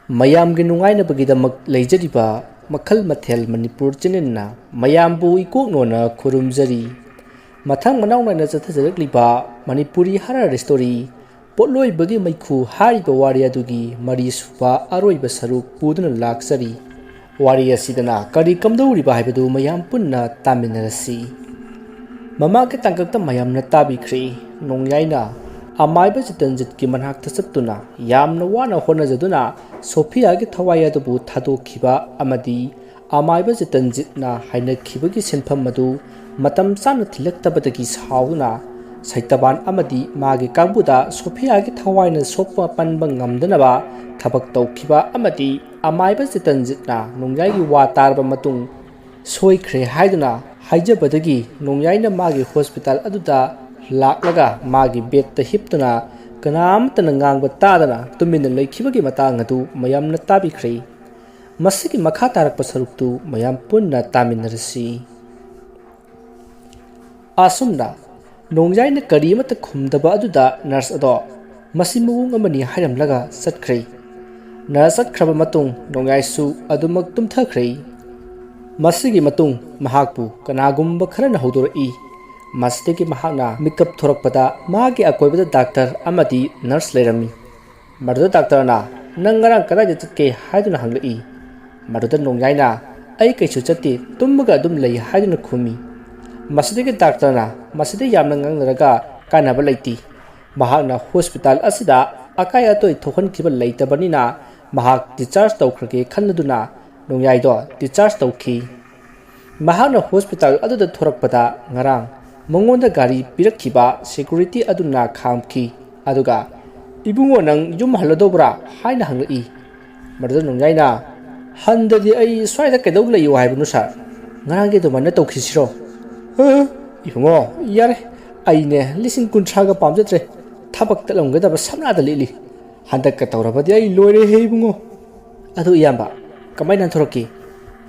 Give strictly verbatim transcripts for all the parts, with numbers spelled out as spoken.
ꯃꯌꯥꯝꯒꯤ ꯅꯨꯡꯉꯥꯏꯅꯕꯒꯤꯗꯃꯛ ꯂꯩꯖꯔꯤꯕ ꯃꯈꯜ ꯃꯊꯦꯜ ꯃꯅꯤꯄꯨꯔ ꯆꯦꯅꯦꯜꯅ ꯃꯌꯥꯝꯕꯨ ꯏꯀꯣꯛꯅꯣꯅ ꯈꯨꯔꯨꯝꯖꯔꯤ꯫ ꯃꯊꯪ ꯃꯅꯥꯎ ꯅꯥꯏꯅ ꯆꯠꯊꯖꯔꯛꯂꯤꯕ ꯃꯅꯤꯄꯨꯔꯤ ꯍꯔꯔ ꯁ꯭ꯇꯣꯔꯤ ꯄꯣꯠꯂꯣꯏꯕꯒꯤ ꯃꯩꯈꯨ ꯍꯥꯏꯔꯤꯕ ꯋꯥꯔꯤ ꯑꯗꯨꯒꯤ ꯃꯔꯤ ꯁꯨꯕ ꯑꯔꯣꯏꯕ ꯁꯔꯨꯛ ꯄꯨꯗꯨꯅ ꯂꯥꯛꯆꯔꯤ꯫ ꯋꯥꯔꯤ ꯑꯁꯤꯗꯅ ꯀꯔꯤ ꯀꯝꯗꯧꯔꯤꯕ ꯍꯥꯏꯕꯗꯨ ꯃꯌꯥꯝ ꯄꯨꯟꯅ ꯇꯥꯃꯤꯟꯅꯔꯁꯤ꯫ ꯃꯃꯥꯡꯒꯤ ꯇꯥꯡꯀꯛꯇ ꯃꯌꯥꯝꯅ ꯇꯥꯕꯤꯈ꯭ꯔꯦ, ꯅꯣꯡꯌꯥꯏꯅ ꯑꯃꯥꯏꯕ ꯆꯤꯇꯟꯖꯤꯠꯀꯤ ꯃꯅꯥꯛꯇ ꯆꯠꯇꯨꯅ ꯌꯥꯝꯅ ꯋꯥꯅ ꯍꯣꯠꯅꯖꯗꯨꯅ ꯁꯣꯐꯤꯌꯥꯒꯤ ꯊꯋꯥꯏ ꯑꯗꯨꯕꯨ ꯊꯥꯗꯣꯛꯈꯤꯕ ꯑꯃꯗꯤ ꯑꯃꯥꯏꯕ ꯆꯤꯇꯟꯖꯤꯠꯅ ꯍꯥꯏꯅꯈꯤꯕꯒꯤ ꯁꯤꯟꯐꯝ ꯑꯗꯨ ꯃꯇꯝ ꯆꯥꯅ ꯊꯤꯜꯂꯛꯇꯕꯗꯒꯤ ꯁꯥꯎꯗꯨꯅ ꯁꯩꯇꯕꯥꯟ ꯑꯃꯗꯤ ꯃꯥꯒꯤ ꯀꯥꯡꯕꯨꯗ ꯁꯣꯐꯤꯌꯥꯒꯤ ꯊꯋꯥꯏꯅ ꯁꯣꯛꯄ ꯄꯟꯕ ꯉꯝꯗꯅꯕ ꯊꯕꯛ ꯇꯧꯈꯤꯕ ꯑꯃꯗꯤ ꯑꯃꯥꯏꯕ ꯆꯤꯇꯟꯖꯤꯠꯅ ꯅꯣꯡꯌꯥꯏꯒꯤ ꯋꯥ ꯇꯥꯔꯕ ꯃꯇꯨꯡ ꯁꯣꯏꯈ꯭ꯔꯦ ꯍꯥꯏꯗꯨꯅ ꯍꯥꯏꯖꯕꯗꯒꯤ ꯅꯣꯡꯌꯥꯏꯅ ꯃꯥꯒꯤ ꯍꯣꯁꯄꯤꯇꯥꯜ ꯑꯗꯨꯗ ꯂꯥꯛꯂꯒ ꯃꯥꯒꯤ ꯕꯦꯗꯇ ꯍꯤꯞꯇꯨꯅ ꯀꯅꯥ ꯑꯃꯠꯇꯅ ꯉꯥꯡꯕ ꯇꯥꯗꯅ ꯇꯨꯃꯤꯟꯅ ꯂꯩꯈꯤꯕꯒꯤ ꯃꯇꯥꯡ ꯑꯗꯨ ꯃꯌꯥꯝꯅ ꯇꯥꯕꯤꯈ꯭ꯔꯦ꯫ ꯃꯁꯤꯒꯤ ꯃꯈꯥ ꯇꯥꯔꯛꯄ ꯁꯔꯨꯛꯇꯨ ꯃꯌꯥꯝ ꯄꯨꯟꯅ ꯇꯥꯃꯤꯟꯅꯔꯁꯤ꯫ ꯑꯁꯨꯝꯅ ꯅꯣꯡꯌꯥꯏꯅ ꯀꯔꯤ ꯑꯃꯠꯇ ꯈꯨꯝꯗꯕ ꯑꯗꯨꯗ ꯅꯔꯁ ꯑꯗꯣ ꯃꯁꯤ ꯃꯑꯣꯡ ꯑꯃꯅꯤ ꯍꯥꯏꯔꯝꯂꯒ ꯆꯠꯈ꯭ꯔꯦ꯫ ꯅꯔꯁ ꯆꯠꯈ꯭ꯔꯕ ꯃꯇꯨꯡ ꯅꯣꯡꯌꯥꯏꯁꯨ ꯑꯗꯨꯃꯛ ꯇꯨꯝꯊꯈ꯭ꯔꯦ꯫ ꯃꯁꯤꯒꯤ ꯃꯇꯨꯡ ꯃꯍꯥꯛꯄꯨ ꯀꯅꯥꯒꯨꯝꯕ ꯈꯔꯅ ꯍꯧꯗꯣꯔꯛꯏ꯫ ꯃꯁꯤꯗꯒꯤ ꯃꯍꯥꯛꯅ ꯃꯤꯀꯞ ꯊꯣꯔꯛꯄꯗ ꯃꯥꯒꯤ ꯑꯀꯣꯏꯕꯗ ꯗꯥꯛꯇꯔ ꯑꯃꯗꯤ ꯅꯔꯁ ꯂꯩꯔꯝꯃꯤ꯫ ꯃꯗꯨꯗ ꯗꯥꯛꯇꯔꯅ, "ꯅꯪ ꯉꯔꯥꯡ ꯀꯗꯥꯏꯗ ꯆꯠꯀꯦ?" ꯍꯥꯏꯗꯨꯅ ꯍꯪꯂꯛꯏ꯫ ꯃꯗꯨꯗ ꯅꯣꯡꯌꯥꯏꯅ, "ꯑꯩ ꯀꯩꯁꯨ ꯆꯠꯇꯦ, ꯇꯨꯝꯃꯒ ꯑꯗꯨꯝ ꯂꯩ" ꯍꯥꯏꯗꯨꯅ ꯈꯨꯝꯃꯤ꯫ ꯃꯁꯤꯗꯒꯤ ꯗꯥꯛꯇꯔꯅ, "ꯃꯁꯤꯗ ꯌꯥꯝꯅ ꯉꯥꯡꯅꯔꯒ ꯀꯥꯟꯅꯕ ꯂꯩꯇꯦ꯫ ꯃꯍꯥꯛꯅ ꯍꯣꯁꯄꯤꯇꯥꯜ ꯑꯁꯤꯗ ꯑꯀꯥꯏ ꯑꯇꯣꯏ ꯊꯣꯛꯍꯟꯈꯤꯕ ꯂꯩꯇꯕꯅꯤꯅ ꯃꯍꯥꯛ ꯗꯤꯁꯆꯥꯔꯖ ꯇꯧꯈ꯭ꯔꯒꯦ" ꯈꯟꯂꯗꯨꯅ ꯅꯣꯡꯌꯥꯏꯗꯣ ꯗꯤꯁꯆꯥꯔꯖ ꯇꯧꯈꯤ꯫ ꯃꯍꯥꯛꯅ ꯍꯣꯁꯄꯤꯇꯥꯜ ꯑꯗꯨꯗ ꯊꯣꯔꯛꯄꯗ ꯉꯔꯥꯡ ꯃꯉꯣꯟꯗ ꯒꯥꯔꯤ ꯄꯤꯔꯛꯈꯤꯕ ꯁꯦꯀ꯭ꯌꯨꯔꯤꯇꯤ ꯑꯗꯨꯅ ꯈꯥꯝꯈꯤ, ꯑꯗꯨꯒ, "ꯏꯕꯨꯡꯉꯣ, ꯅꯪ ꯌꯨꯝ ꯍꯜꯂꯗꯧꯕ꯭ꯔꯥ?" ꯍꯥꯏꯅ ꯍꯪꯂꯛꯏ꯫ ꯃꯗꯨꯗ ꯅꯣꯡꯌꯥꯏꯅ, "ꯍꯟꯗꯗꯤ ꯑꯩ ꯁ꯭ꯋꯥꯏꯗ ꯀꯩꯗꯧ ꯂꯩꯌꯣ ꯍꯥꯏꯕꯅꯣ ꯁꯥꯔ? ꯉꯔꯥꯡꯒꯤ ꯑꯗꯨꯃꯥꯏꯅ ꯇꯧꯈꯤꯁꯤꯔꯣ?" "ꯑ, ꯏꯕꯨꯡꯉꯣ, ꯌꯥꯔꯦ, ꯑꯩꯅꯦ ꯂꯤꯁꯤꯡ ꯀꯨꯟꯊ꯭ꯔꯥꯒ ꯄꯥꯝꯖꯗ꯭ꯔꯦ, ꯊꯕꯛ ꯇꯠꯂꯝꯒꯗꯕ ꯁꯝꯅꯥꯗ ꯂꯤꯠꯂꯤ꯫ ꯍꯟꯗꯛꯀ ꯇꯧꯔꯕꯗꯤ ꯑꯩ ꯂꯣꯏꯔꯦꯍꯦ ꯏꯕꯨꯡꯉꯣ!" "ꯑꯗꯨ ꯏꯌꯥꯝꯕ, ꯀꯃꯥꯏꯅ ꯅꯥꯟꯊꯣꯔꯛꯀꯦ?"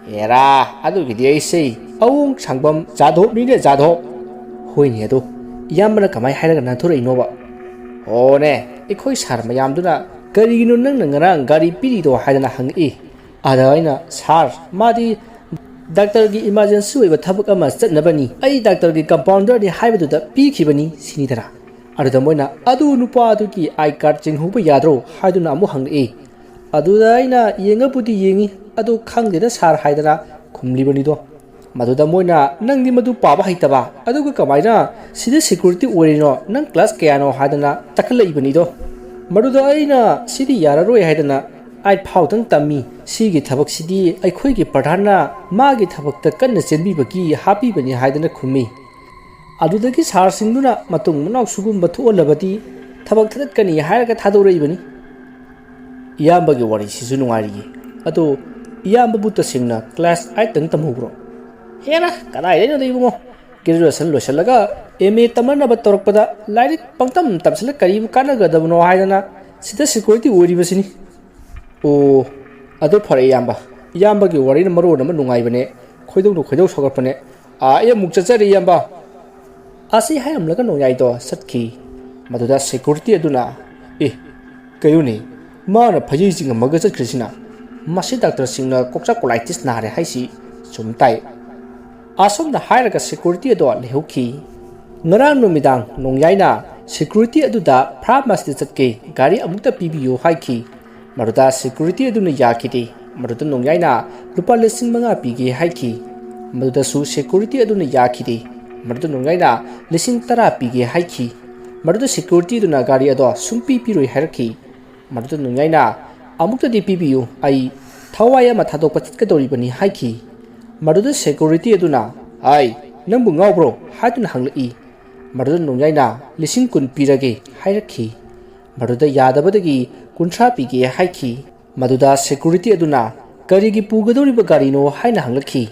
"ꯑꯦꯔꯥ, ꯑꯗꯨꯒꯤꯗꯤ ꯑꯩꯁꯦ ꯑꯋꯣꯡ ꯁꯥꯡꯕꯝ ꯖꯥꯗꯣꯞꯅꯤꯅꯦ, ꯖꯥꯗꯣꯞ!" "ꯍꯣꯏꯅꯦ, ꯑꯗꯣ ꯏꯌꯥꯝꯕꯅ ꯀꯃꯥꯏ ꯍꯥꯏꯔꯒ ꯅꯥꯟꯊꯣꯔꯛꯏꯅꯣꯕ?" "ꯑꯣꯅꯦ, ꯑꯩꯈꯣꯏ ꯁꯥꯔ ꯃꯌꯥꯝꯗꯨꯅ "ꯀꯔꯤꯒꯤꯅꯣ ꯅꯪꯅ ꯉꯔꯥꯡ ꯒꯥꯔꯤ ꯄꯤꯔꯤꯗꯣ?" ꯍꯥꯏꯗꯅ ꯍꯪꯉꯛꯏ꯫ ꯑꯗ ꯑꯩꯅ, "ꯁꯥꯔ, ꯃꯥꯗꯤ ꯗꯥꯛꯇꯔꯒꯤ ꯏꯃꯥꯔꯖꯦꯟꯁꯤ ꯑꯣꯏꯕ ꯊꯕꯛ ꯑꯃ ꯆꯠꯅꯕꯅꯤ, ꯑꯩ ꯗꯥꯛꯇꯔꯒꯤ ꯀꯝꯄꯥꯎꯟꯗꯔꯅꯤ ꯍꯥꯏꯕꯗꯨꯗ ꯄꯤꯈꯤꯕꯅꯤ" ꯁꯤꯅꯤꯗꯅ꯫ ꯑꯗꯨꯗ ꯃꯣꯏꯅ, "ꯑꯗꯨ ꯅꯨꯄꯥꯗꯨꯒꯤ ꯑꯥꯏ ꯀꯥꯔꯗ ꯆꯤꯡꯍꯧꯕ ꯌꯥꯗ꯭ꯔꯣ?" ꯍꯥꯏꯗꯨꯅ ꯑꯃꯨꯛ ꯍꯪꯂꯛꯏ꯫ ꯑꯗꯨꯗ ꯑꯩꯅ, "ꯌꯦꯡꯉꯕꯨꯗꯤ ꯌꯦꯡꯉꯤ, ꯑꯗꯨ ꯈꯪꯗꯦꯗ ꯁꯥꯔ" ꯍꯥꯏꯗꯅ ꯈꯨꯝꯂꯤꯕꯅꯤꯗꯣ꯫ ꯃꯗꯨꯗ ꯃꯣꯏꯅ, "ꯅꯪꯗꯤ ꯃꯗꯨ ꯄꯥꯕ ꯍꯩꯇꯕ, ꯑꯗꯨꯒ ꯀꯃꯥꯏꯅ ꯁꯤꯗ ꯁꯦꯀ꯭ꯌꯨꯔꯤꯇꯤ ꯑꯣꯏꯔꯤꯅꯣ? ꯅꯪ ꯀ꯭ꯂꯥꯁ ꯀꯌꯥꯅꯣ?" ꯍꯥꯏꯗꯅ ꯇꯛꯈꯠꯂꯛꯏꯕꯅꯤꯗꯣ꯫ ꯃꯗꯨꯗ ꯑꯩꯅ, "ꯁꯤꯗꯤ ꯌꯥꯔꯔꯣꯏ" ꯍꯥꯏꯗꯅ, "ꯑꯥꯏꯠ ꯐꯥꯎꯗꯪ ꯇꯝꯃꯤ, ꯁꯤꯒꯤ ꯊꯕꯛꯁꯤꯗꯤ ꯑꯩꯈꯣꯏꯒꯤ ꯄ꯭ꯔꯙꯥꯟꯅ ꯃꯥꯒꯤ ꯊꯕꯛꯇ ꯀꯟꯅ ꯆꯦꯟꯕꯤꯕꯒꯤ ꯍꯥꯞꯄꯤꯕꯅꯤ" ꯍꯥꯏꯗꯅ ꯈꯨꯝꯃꯤ꯫ ꯑꯗꯨꯗꯒꯤ ꯁꯥꯔꯁꯤꯡꯗꯨꯅ ꯃꯇꯨꯡ ꯃꯅꯥꯎ ꯁꯤꯒꯨꯝꯕ ꯊꯣꯛꯍꯜꯂꯕꯗꯤ ꯊꯕꯛ ꯊꯥꯗꯠꯀꯅꯤ ꯍꯥꯏꯔꯒ ꯊꯥꯗꯣꯔꯛꯏꯕꯅꯤ꯫ ꯏꯌꯥꯝꯕꯒꯤ ꯋꯥꯔꯤꯁꯤꯁꯨ ꯅꯨꯡꯉꯥꯏꯔꯤꯌꯦ꯫ ꯑꯗꯣ ꯏꯌꯥꯝꯕꯕꯨ ꯇꯁꯦꯡꯅ ꯀ꯭ꯂꯥꯁ ꯑꯥꯏꯠꯇꯪ ꯇꯝꯍꯧꯕ꯭ꯔꯣ? ꯍꯦꯔꯥ, ꯀꯗꯥꯏꯗꯩꯅꯣꯗ ꯏꯕꯨꯡꯉꯣ, ꯒ꯭ꯔꯦꯖꯨꯑꯦꯁꯟ ꯂꯣꯏꯁꯤꯜꯂꯒ ꯑꯦꯝ ꯑꯦ ꯇꯝꯅꯅꯕ ꯇꯧꯔꯛꯄꯗ ꯂꯥꯏꯔꯤꯛ ꯄꯪꯇꯝ ꯇꯝꯁꯤꯜꯂ ꯀꯔꯤꯕꯨ ꯀꯥꯟꯅꯒꯗꯕꯅꯣ ꯍꯥꯏꯗꯅ ꯁꯤꯗ ꯁꯦꯀ꯭ꯌꯨꯔꯤꯇꯤ ꯑꯣꯏꯔꯤꯕꯁꯤꯅꯤ꯫ ꯑꯣ, ꯑꯗꯨ ꯐꯔꯦ ꯏꯌꯥꯝꯕ꯫ ꯏꯌꯥꯝꯕꯒꯤ ꯋꯥꯔꯤꯅ ꯃꯔꯣꯟ ꯑꯃ ꯅꯨꯡꯉꯥꯏꯕꯅꯦ, ꯈꯣꯏꯗꯧꯅ ꯈꯣꯏꯗꯧ ꯁꯥꯎꯒꯠꯄꯅꯦ꯫ ꯑꯥ, ꯑꯩ ꯑꯃꯨꯛ ꯆꯠꯆꯔꯤ ꯏꯌꯥꯝꯕ꯫ ꯑꯁꯤ ꯍꯥꯏꯔꯝꯂꯒ ꯅꯣꯡꯌꯥꯏꯗꯣ ꯆꯠꯈꯤ꯫ ꯃꯗꯨꯗ ꯁꯦꯀ꯭ꯌꯨꯔꯤꯇꯤ ꯑꯗꯨꯅ, "ꯑꯦ, ꯀꯩꯅꯣꯅꯦ, ꯃꯥꯅ ꯐꯌꯦ ꯆꯤꯡꯉꯝꯃꯒ ꯆꯠꯈ꯭ꯔꯤꯁꯤꯅ? ꯃꯁꯤ ꯗꯥꯛꯇꯔꯁꯤꯡꯅ ꯀꯣꯛꯆꯥꯛ ꯀꯣꯂꯥꯏꯇꯤꯁ ꯅꯥꯔꯦ ꯍꯥꯏꯁꯤ ꯆꯨꯝ ꯇꯥꯏ"꯫ ꯑꯁꯨꯝꯅ ꯍꯥꯏꯔꯒ ꯁꯦꯀ꯭ꯌꯨꯔꯤꯇꯤ ꯑꯗꯣ ꯂꯩꯍꯧꯈꯤ꯫ ꯉꯔꯥꯡ ꯅꯨꯃꯤꯗꯥꯡ ꯅꯣꯡꯌꯥꯏꯅ ꯁꯦꯀ꯭ꯌꯨꯔꯤꯇꯤ ꯑꯗꯨꯗ ꯐꯥꯔꯃꯥꯁꯤꯗ ꯆꯠꯀꯦ, ꯒꯥꯔꯤ ꯑꯃꯨꯛꯇ ꯄꯤꯕꯤꯌꯨ ꯍꯥꯏꯈꯤ꯫ ꯃꯗꯨꯗ ꯁꯦꯀ꯭ꯌꯨꯔꯤꯇꯤ ꯑꯗꯨꯅ ꯌꯥꯈꯤꯗꯦ꯫ ꯃꯗꯨꯗ ꯅꯣꯡꯌꯥꯏꯅ ꯂꯨꯄꯥ ꯂꯤꯁꯤꯡ ꯃꯉꯥ ꯄꯤꯒꯦ ꯍꯥꯏꯈꯤ꯫ ꯃꯗꯨꯗꯁꯨ ꯁꯦꯀ꯭ꯌꯨꯔꯤꯇꯤ ꯑꯗꯨꯅ ꯌꯥꯈꯤꯗꯦ꯫ ꯃꯗꯨꯗ ꯅꯣꯡꯌꯥꯏꯅ ꯂꯤꯁꯤꯡ ꯇꯔꯥ ꯄꯤꯒꯦ ꯍꯥꯏꯈꯤ꯫ ꯃꯗꯨꯗ ꯁꯦꯀ꯭ꯌꯨꯔꯤꯇꯤ ꯑꯗꯨꯅ ꯒꯥꯔꯤ ꯑꯗꯣ ꯁꯨꯡꯄꯤ ꯄꯤꯔꯣꯏ ꯍꯥꯏꯔꯛꯈꯤ꯫ ꯃꯗꯨꯗ ꯅꯣꯡꯌꯥꯏꯅ, "ꯑꯃꯨꯛꯇꯗꯤ ꯄꯤꯕꯤꯌꯨ, ꯑꯩ ꯊꯋꯥꯏ ꯑꯃ ꯊꯥꯗꯣꯛꯄ ꯆꯠꯀꯗꯧꯔꯤꯕꯅꯤ" ꯍꯥꯏꯈꯤ꯫ ꯃꯗꯨꯗ ꯁꯦꯀ꯭ꯌꯨꯔꯤꯇꯤ ꯑꯗꯨꯅ, "ꯑꯥꯏ, ꯅꯪꯕꯨ ꯉꯥꯎꯕ꯭ꯔꯣ?" ꯍꯥꯏꯗꯨꯅ ꯍꯪꯂꯛꯏ꯫ ꯃꯗꯨꯗ ꯅꯣꯡꯌꯥꯏꯅ, "ꯂꯤꯁꯤꯡ ꯀꯨꯟ ꯄꯤꯔꯒꯦ" ꯍꯥꯏꯔꯛꯈꯤ꯫ ꯃꯗꯨꯗ ꯌꯥꯗꯕꯗꯒꯤ ꯀꯨꯟꯊ꯭ꯔꯥ ꯄꯤꯒꯦ ꯍꯥꯏꯈꯤ꯫ ꯃꯗꯨꯗ ꯁꯦꯀ꯭ꯌꯨꯔꯤꯇꯤ ꯑꯗꯨꯅ, "ꯀꯔꯤꯒꯤ ꯄꯨꯒꯗꯧꯔꯤꯕ ꯒꯥꯔꯤꯅꯣ?" ꯍꯥꯏꯅ ꯍꯪꯂꯛꯈꯤ꯫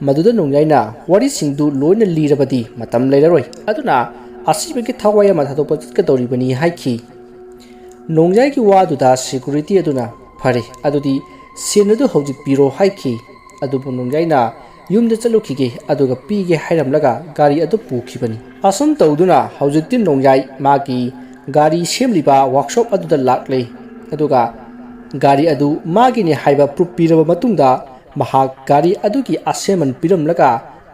ꯃꯗꯨꯗ ꯅꯣꯡꯌꯥꯏꯅ, "ꯋꯥꯔꯤꯁꯤꯡꯗꯨ ꯂꯣꯏꯅ ꯂꯤꯔꯕꯗꯤ ꯃꯇꯝ ꯂꯩꯔꯔꯣꯏ, ꯑꯗꯨꯅ ꯑꯁꯤꯕꯒꯤ ꯊꯋꯥꯏ ꯑꯃ ꯊꯥꯗꯣꯛꯄ ꯆꯠꯀꯗꯧꯔꯤꯕꯅꯤ" ꯍꯥꯏꯈꯤ꯫ ꯅꯣꯡꯌꯥꯏꯒꯤ ꯋꯥꯗꯨꯗ ꯁꯦꯀ꯭ꯌꯨꯔꯤꯇꯤ ꯑꯗꯨꯅ, "ꯐꯔꯦ, ꯑꯗꯨꯗꯤ ꯁꯦꯟ ꯑꯗꯨ ꯍꯧꯖꯤꯛ ꯄꯤꯔꯣ" ꯍꯥꯏꯈꯤ꯫ ꯑꯗꯨꯕꯨ ꯅꯣꯡꯌꯥꯏꯅ, "ꯌꯨꯝꯗ ꯆꯠꯂꯨꯈꯤꯒꯦ, ꯑꯗꯨꯒ ꯄꯤꯒꯦ" ꯍꯥꯏꯔꯝꯂꯒ ꯒꯥꯔꯤ ꯑꯗꯨ ꯄꯨꯈꯤꯕꯅꯤ꯫ ꯑꯁꯨꯝ ꯇꯧꯗꯨꯅ ꯍꯧꯖꯤꯛꯇꯤ ꯅꯣꯡꯌꯥꯏ ꯃꯥꯒꯤ ꯒꯥꯔꯤ ꯁꯦꯝꯂꯤꯕ ꯋꯥꯔꯛꯁꯣꯞ ꯑꯗꯨꯗ ꯂꯥꯛꯂꯦ꯫ ꯑꯗꯨꯒ ꯒꯥꯔꯤ ꯑꯗꯨ ꯃꯥꯒꯤꯅꯤ ꯍꯥꯏꯕ ꯄ꯭ꯔꯨꯞ ꯄꯤꯔꯕ ꯃꯇꯨꯡꯗ ꯃꯍꯥꯛ ꯒꯥꯔꯤ ꯑꯗꯨꯒꯤ ꯑꯁꯦꯝꯃꯟ ꯄꯤꯔꯝꯂꯒ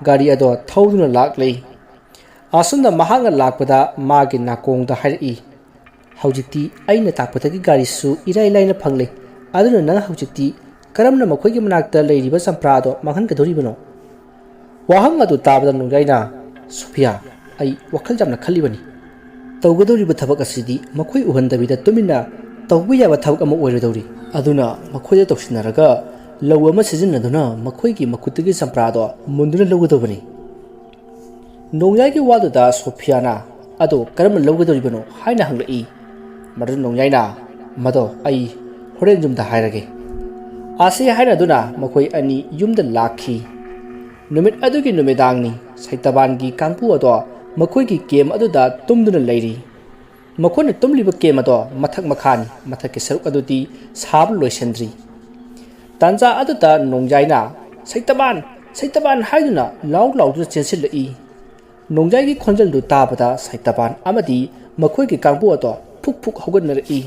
ꯒꯥꯔꯤ ꯑꯗꯣ ꯊꯧꯗꯨꯅ ꯂꯥꯛꯂꯤ꯫ ꯑꯁꯨꯝꯅ ꯃꯍꯥꯛꯅ ꯂꯥꯛꯄꯗ ꯃꯥꯒꯤ ꯅꯥꯀꯣꯡꯗ ꯍꯥꯏꯔꯛꯏ, "ꯍꯧꯖꯤꯛꯇꯤ ꯑꯩꯅ ꯇꯥꯛꯄꯗꯒꯤ ꯒꯥꯔꯤꯁꯨ ꯏꯔꯥꯏ ꯂꯥꯏꯅ ꯐꯪꯂꯦ꯫ ꯑꯗꯨꯅ ꯅꯪ ꯍꯧꯖꯤꯛꯇꯤ ꯀꯔꯝꯅ ꯃꯈꯣꯏꯒꯤ ꯃꯅꯥꯛꯇ ꯂꯩꯔꯤꯕ ꯆꯝꯄ꯭ꯔꯥꯗꯣ ꯃꯥꯡꯍꯟꯒꯗꯧꯔꯤꯕꯅꯣ?" ꯋꯥꯍꯪ ꯑꯗꯨ ꯇꯥꯕꯗ ꯅꯣꯡꯌꯥꯏꯅ, "ꯁꯣꯐꯤꯌꯥ, ꯑꯩ ꯋꯥꯈꯜ ꯌꯥꯝꯅ ꯈꯜꯂꯤꯕꯅꯤ꯫ ꯇꯧꯒꯗꯧꯔꯤꯕ ꯊꯕꯛ ꯑꯁꯤꯗꯤ ꯃꯈꯣꯏ ꯎꯍꯟꯗꯕꯤꯗ ꯇꯨꯃꯤꯟꯅ ꯇꯧꯕ ꯌꯥꯕ ꯊꯕꯛ ꯑꯃ ꯑꯣꯏꯔꯗꯧꯔꯤ꯫ ꯑꯗꯨꯅ ꯃꯈꯣꯏꯗ ꯇꯧꯁꯤꯟꯅꯔꯒ ꯂꯧ ꯑꯃ ꯁꯤꯖꯤꯟꯅꯗꯨꯅ ꯃꯈꯣꯏꯒꯤ ꯃꯈꯨꯠꯇꯒꯤ ꯆꯝꯄ꯭ꯔꯥꯗꯣ ꯃꯨꯟꯗꯨꯅ ꯂꯧꯒꯗꯧꯕꯅꯤ꯫" ꯅꯣꯡꯌꯥꯏꯒꯤ ꯋꯥꯗꯨꯗ ꯁꯣꯐꯤꯌꯥꯅ, "ꯑꯗꯣ ꯀꯔꯝꯅ ꯂꯧꯒꯗꯧꯔꯤꯕꯅꯣ?" ꯍꯥꯏꯅ ꯍꯪꯂꯛꯏ꯫ ꯃꯗꯨꯗ ꯅꯣꯡꯌꯥꯏꯅ, "ꯃꯗꯣ ꯑꯩ ꯍꯣꯔꯦꯟ ꯌꯨꯝꯗ ꯍꯥꯏꯔꯒꯦ꯫" ꯑꯁꯤ ꯍꯥꯏꯅꯗꯨꯅ ꯃꯈꯣꯏ ꯑꯅꯤ ꯌꯨꯝꯗ ꯂꯥꯛꯈꯤ꯫ ꯅꯨꯃꯤꯠ ꯑꯗꯨꯒꯤ ꯅꯨꯃꯤꯗꯥꯡꯅꯤ꯫ ꯁꯩꯇꯕꯥꯟꯒꯤ ꯀꯥꯡꯕꯨ ꯑꯗꯣ ꯃꯈꯣꯏꯒꯤ ꯀꯦꯝ ꯑꯗꯨꯗ ꯇꯨꯝꯗꯨꯅ ꯂꯩꯔꯤ꯫ ꯃꯈꯣꯏꯅ ꯇꯨꯝꯂꯤꯕ ꯀꯦꯝ ꯑꯗꯣ ꯃꯊꯛ ꯃꯈꯥꯅꯤ, ꯃꯊꯛꯀꯤ ꯁꯔꯨꯛ ꯑꯗꯨꯗꯤ ꯁꯥꯕ ꯂꯣꯏꯁꯤꯟꯗ꯭ꯔꯤ꯫ ꯇꯥꯟꯖꯥ ꯑꯗꯨꯗ ꯅꯣꯡꯌꯥꯏꯅ, "ꯁꯩꯇꯕꯥꯟ, ꯁꯩꯇꯕꯥꯟ" ꯍꯥꯏꯗꯨꯅ ꯂꯥꯎ ꯂꯥꯎꯗꯨꯅ ꯆꯦꯟꯁꯤꯜꯂꯛꯏ꯫ ꯅꯣꯡꯌꯥꯏꯒꯤ ꯈꯣꯟꯖꯦꯜꯗꯨ ꯇꯥꯕꯗ ꯁꯩꯇꯕꯥꯟ ꯑꯃꯗꯤ ꯃꯈꯣꯏꯒꯤ ꯀꯥꯡꯕꯨ ꯑꯗꯣ ꯐꯨꯛ ꯐꯨꯛ ꯍꯧꯒꯠꯅꯔꯛꯏ꯫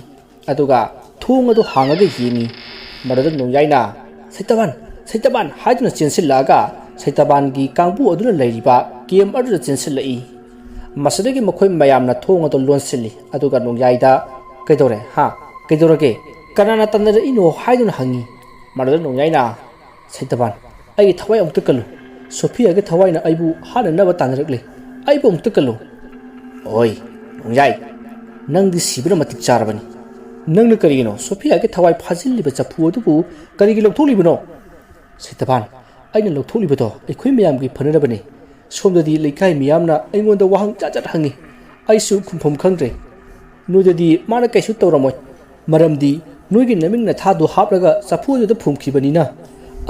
ꯑꯗꯨꯒ ꯊꯣꯡ ꯑꯗꯨ ꯍꯥꯡꯉꯒ ꯌꯦꯡꯉꯤ꯫ ꯃꯗꯨꯗ ꯅꯣꯡꯌꯥꯏꯅ, "ꯁꯩꯇꯕꯥꯟ, ꯁꯩꯇꯕꯥꯟ" ꯍꯥꯏꯗꯨꯅ ꯆꯦꯟꯁꯤꯜꯂꯛꯑꯒ ꯁꯩꯇꯕꯥꯟꯒꯤ ꯀꯥꯡꯕꯨ ꯑꯗꯨꯅ ꯂꯩꯔꯤꯕ ꯀꯦꯝ ꯑꯗꯨꯗ ꯆꯦꯟꯁꯤꯜꯂꯛꯏ꯫ ꯃꯁꯤꯗꯒꯤ ꯃꯈꯣꯏ ꯃꯌꯥꯝꯅ ꯊꯣꯡ ꯑꯗꯨ ꯂꯣꯟꯁꯤꯜꯂꯤ꯫ ꯑꯗꯨꯒ ꯅꯣꯡꯌꯥꯏꯗ, "ꯀꯩꯗꯧꯔꯦ? ꯍꯥ? ꯀꯩꯗꯧꯔꯒꯦ? ꯀꯅꯥꯅ ꯇꯥꯟꯅꯔꯛꯏꯅꯣ?" ꯍꯥꯏꯗꯨꯅ ꯍꯪꯉꯤ꯫ ꯃꯗꯨꯗ ꯅꯣꯡꯌꯥꯏꯅ, "ꯁꯩꯇꯕꯥꯟ, ꯑꯩꯒꯤ ꯊꯋꯥꯏ ꯑꯃꯨꯛꯇ ꯀꯜꯂꯨ꯫ ꯁꯣꯐꯤꯌꯥꯒꯤ ꯊꯋꯥꯏꯅ ꯑꯩꯕꯨ ꯍꯥꯠꯅꯅꯕ ꯇꯥꯟꯅꯔꯛꯂꯦ꯫ ꯑꯩꯕꯨ ꯑꯃꯨꯛꯇ ꯀꯜꯂꯨ꯫" "ꯑꯣꯏ, ꯅꯣꯡꯌꯥꯏ, ꯅꯪꯗꯤ ꯁꯤꯕꯅ ꯃꯇꯤꯛ ꯆꯥꯔꯕꯅꯤ꯫ ꯅꯪꯅ ꯀꯔꯤꯒꯤꯅꯣ ꯁꯣꯐꯤꯌꯥꯒꯤ ꯊꯋꯥꯏ ꯐꯥꯖꯤꯜꯂꯤꯕ ꯆꯐꯨ ꯑꯗꯨꯕꯨ ꯀꯔꯤꯒꯤ ꯂꯧꯊꯣꯛꯂꯤꯕꯅꯣ?" "ꯁꯩꯇꯕꯥꯟ, ꯑꯩꯅ ꯂꯧꯊꯣꯛꯂꯤꯕꯗꯣ ꯑꯩꯈꯣꯏ ꯃꯌꯥꯝꯒꯤ ꯐꯅꯅꯕꯅꯤ꯫ ꯁꯣꯝꯗꯗꯤ ꯂꯩꯀꯥꯏ ꯃꯤꯌꯥꯝꯅ ꯑꯩꯉꯣꯟꯗ ꯋꯥꯍꯪ ꯖꯥꯠ ꯖꯥꯠ ꯍꯪꯉꯤ꯫ ꯑꯩꯁꯨ ꯈꯨꯝꯐꯝ ꯈꯪꯗ꯭ꯔꯦ꯫ ꯅꯣꯏꯗꯗꯤ ꯃꯥꯅ ꯀꯩꯁꯨ ꯇꯧꯔꯝꯃꯣꯏ꯫ ꯃꯔꯝꯗꯤ ꯅꯣꯏꯒꯤ ꯅꯃꯤꯡ ꯅꯊꯥꯗꯨ ꯍꯥꯞꯂꯒ ꯆꯐꯨ ꯑꯗꯨꯗ ꯐꯨꯝꯈꯤꯕꯅꯤꯅ꯫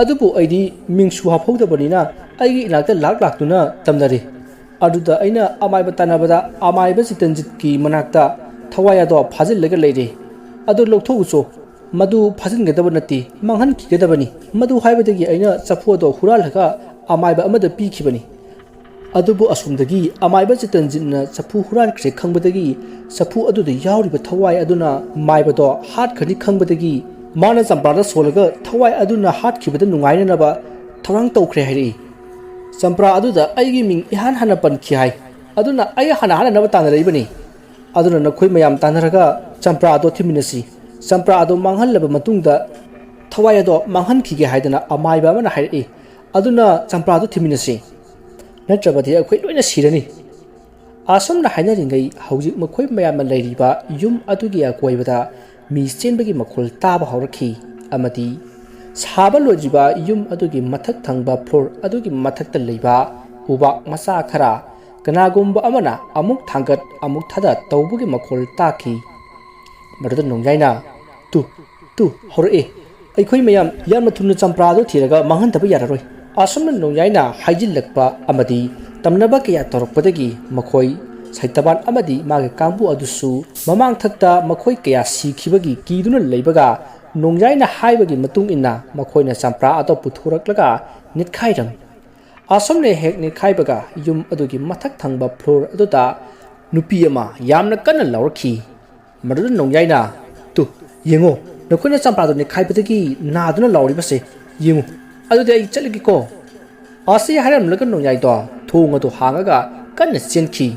ꯑꯗꯨꯕꯨ ꯑꯩꯗꯤ ꯃꯤꯡꯁꯨ ꯍꯥꯞꯍꯧꯗꯕꯅꯤꯅ ꯑꯩꯒꯤ ꯏꯅꯥꯛꯇ ꯂꯥꯛ ꯂꯥꯛꯇꯨꯅ ꯇꯝꯅꯔꯦ꯫ ꯑꯗꯨꯗ ꯑꯩꯅ ꯑꯃꯥꯏꯕ ꯇꯥꯟꯅꯕꯗ ꯑꯃꯥꯏꯕ ꯆꯤꯇꯟꯖꯤꯠꯀꯤ ꯃꯅꯥꯛꯇ ꯊꯋꯥꯏ ꯑꯗꯣ ꯐꯥꯖꯤꯜꯂꯒ ꯂꯩꯔꯦ꯫ ꯑꯗꯨ ꯂꯧꯊꯣꯛꯎꯆꯣ꯫ ꯃꯗꯨ ꯐꯥꯖꯤꯟꯒꯗꯕ ꯅꯠꯇꯦ, ꯃꯥꯡꯍꯟꯈꯤꯒꯗꯕꯅꯤ꯫" ꯃꯗꯨ ꯍꯥꯏꯕꯗꯒꯤ ꯑꯩꯅ ꯆꯐꯨ ꯑꯗꯣ ꯍꯨꯔꯥꯜꯂꯒ ꯑꯃꯥꯏꯕ ꯑꯃꯗ ꯄꯤꯈꯤꯕꯅꯤ꯫ ꯑꯗꯨꯕꯨ ꯑꯁꯣꯝꯗꯒꯤ ꯑꯃꯥꯏꯕ ꯆꯤꯇꯟꯖꯤꯠꯅ ꯆꯐꯨ ꯍꯨꯔꯥꯟꯈ꯭ꯔꯦ ꯈꯪꯕꯗꯒꯤ, ꯆꯐꯨ ꯑꯗꯨꯗ ꯌꯥꯎꯔꯤꯕ ꯊꯋꯥꯏ ꯑꯗꯨꯅ ꯃꯥꯏꯕꯗꯣ ꯍꯥꯠꯈ꯭ꯔꯅꯤ ꯈꯪꯕꯗꯒꯤ, ꯃꯥꯅ ꯆꯝꯄ꯭ꯔꯥꯗ ꯁꯣꯜꯂꯒ ꯊꯋꯥꯏ ꯑꯗꯨꯅ ꯍꯥꯠꯈꯤꯕꯗ ꯅꯨꯡꯉꯥꯏꯅꯅꯕ ꯊꯧꯔꯥꯡ ꯇꯧꯈ꯭ꯔꯦ ꯍꯥꯏꯔꯛꯏ꯫ ꯆꯝꯄ꯭ꯔꯥ ꯑꯗꯨꯗ ꯑꯩꯒꯤ ꯃꯤꯡ ꯏꯍꯥꯟ ꯍꯥꯟꯅ ꯄꯟꯈꯤ ꯍꯥꯏ꯫ ꯑꯗꯨꯅ ꯑꯩ ꯍꯥꯟꯅ ꯍꯥꯠꯅꯅꯕ ꯇꯥꯟꯅꯔꯛꯏꯕꯅꯤ꯫ ꯑꯗꯨꯅ ꯅꯈꯣꯏ ꯃꯌꯥꯝ ꯇꯥꯟꯅꯔꯒ ꯆꯝꯄ꯭ꯔꯥ ꯑꯗꯣ ꯊꯤꯃꯤꯟꯅꯁꯤ꯫ ꯆꯝꯄ꯭ꯔꯥ ꯑꯗꯣ ꯃꯥꯡꯍꯜꯂꯕ ꯃꯇꯨꯡꯗ ꯊꯋꯥꯏ ꯑꯗꯣ ꯃꯥꯡꯍꯟꯈꯤꯒꯦ ꯍꯥꯏꯗꯅ ꯑꯃꯥꯏꯕ ꯑꯃꯅ ꯍꯥꯏꯔꯛꯏ꯫ ꯑꯗꯨꯅ ꯆꯝꯄ꯭ꯔꯥ ꯑꯗꯣ ꯊꯤꯃꯤꯟꯅꯁꯤ꯫ ꯅꯠꯇ꯭ꯔꯕꯗꯤ ꯑꯩꯈꯣꯏ ꯂꯣꯏꯅ ꯁꯤꯔꯅꯤ꯫ ꯑꯁꯨꯝꯅ ꯍꯥꯏꯅꯔꯤꯉꯩ ꯍꯧꯖꯤꯛ ꯃꯈꯣꯏ ꯃꯌꯥꯝꯅ ꯂꯩꯔꯤꯕ ꯌꯨꯝ ꯑꯗꯨꯒꯤ ꯑꯀꯣꯏꯕꯗ ꯃꯤ ꯆꯦꯟꯕꯒꯤ ꯃꯈꯣꯜ ꯇꯥꯕ ꯍꯧꯔꯛꯈꯤ ꯑꯃꯗꯤ ꯁꯥꯕ ꯂꯣꯏꯗ꯭ꯔꯤꯕ ꯌꯨꯝ ꯑꯗꯨꯒꯤ ꯃꯊꯛ ꯊꯪꯕ ꯐ꯭ꯂꯣꯔ ꯑꯗꯨꯒꯤ ꯃꯊꯛꯇ ꯂꯩꯕ ꯎꯕꯥꯛ ꯃꯆꯥ ꯈꯔ ꯀꯅꯥꯒꯨꯝꯕ ꯑꯃꯅ ꯑꯃꯨꯛ ꯊꯥꯡꯒꯠ ꯑꯃꯨꯛ ꯊꯥꯗ ꯇꯧꯕꯒꯤ ꯃꯈꯣꯜ ꯇꯥꯈꯤ꯫ ꯃꯗꯨꯗ ꯅꯣꯡꯌꯥꯏꯅ, "ꯇꯨ, ꯇꯨ, ꯍꯧꯔꯛꯑꯦ꯫ ꯑꯩꯈꯣꯏ ꯃꯌꯥꯝ ꯌꯥꯝꯅ ꯊꯨꯅ ꯆꯝꯄ꯭ꯔꯥꯗꯨ ꯊꯤꯔꯒ ꯃꯥꯡꯍꯟꯗꯕ ꯌꯥꯔꯔꯣꯏ"꯫ ꯑꯁꯨꯝꯅ ꯅꯣꯡꯌꯥꯏꯅ ꯍꯥꯏꯖꯤꯜꯂꯛꯄ ꯑꯃꯗꯤ ꯇꯝꯅꯕ ꯀꯌꯥ ꯇꯧꯔꯛꯄꯗꯒꯤ ꯃꯈꯣꯏ ꯁꯩꯇꯕꯥꯟ ꯑꯃꯗꯤ ꯃꯥꯒꯤ ꯀꯥꯡꯕꯨ ꯑꯗꯨꯁꯨ ꯃꯃꯥꯡꯊꯛꯇ ꯃꯈꯣꯏ ꯀꯌꯥ ꯁꯤꯈꯤꯕꯒꯤ ꯀꯤꯗꯨꯅ ꯂꯩꯕꯒ ꯅꯣꯡꯌꯥꯏꯅ ꯍꯥꯏꯕꯒꯤ ꯃꯇꯨꯡ ꯏꯟꯅ ꯃꯈꯣꯏꯅ ꯆꯝꯄ꯭ꯔꯥ ꯑꯗꯨ ꯄꯨꯊꯣꯔꯛꯂꯒ ꯅꯤꯠꯈꯥꯏꯔꯝꯃꯤ꯫ ꯑꯁꯨꯝꯅ ꯍꯦꯛ ꯅꯤꯠꯈꯥꯏꯕꯒ ꯌꯨꯝ ꯑꯗꯨꯒꯤ ꯃꯊꯛ ꯊꯪꯕ ꯐ꯭ꯂꯣꯔ ꯑꯗꯨꯗ ꯅꯨꯄꯤ ꯑꯃ ꯌꯥꯝꯅ ꯀꯟꯅ ꯂꯥꯎꯔꯛꯈꯤ꯫ ꯃꯗꯨꯗ ꯅꯣꯡꯌꯥꯏꯅ, "ꯇꯨ, ꯌꯦꯡꯉꯣ, ꯅꯈꯣꯏꯅ ꯆꯝꯄ꯭ꯔꯥꯗꯨ ꯅꯤꯛꯈꯥꯏꯕꯗꯒꯤ ꯅꯥꯗꯨꯅ ꯂꯥꯎꯔꯤꯕꯁꯦ ꯌꯦꯡꯉꯨ꯫ ꯑꯗꯨꯗꯤ ꯑꯩ ꯆꯠꯂꯒꯦꯀꯣ"꯫ ꯑꯁꯤ ꯍꯥꯏꯔꯝꯂꯒ ꯅꯣꯡꯌꯥꯏꯗꯣ ꯊꯣꯡ ꯑꯗꯨ ꯍꯥꯡꯉꯒ ꯀꯟꯅ ꯆꯦꯟꯈꯤ꯫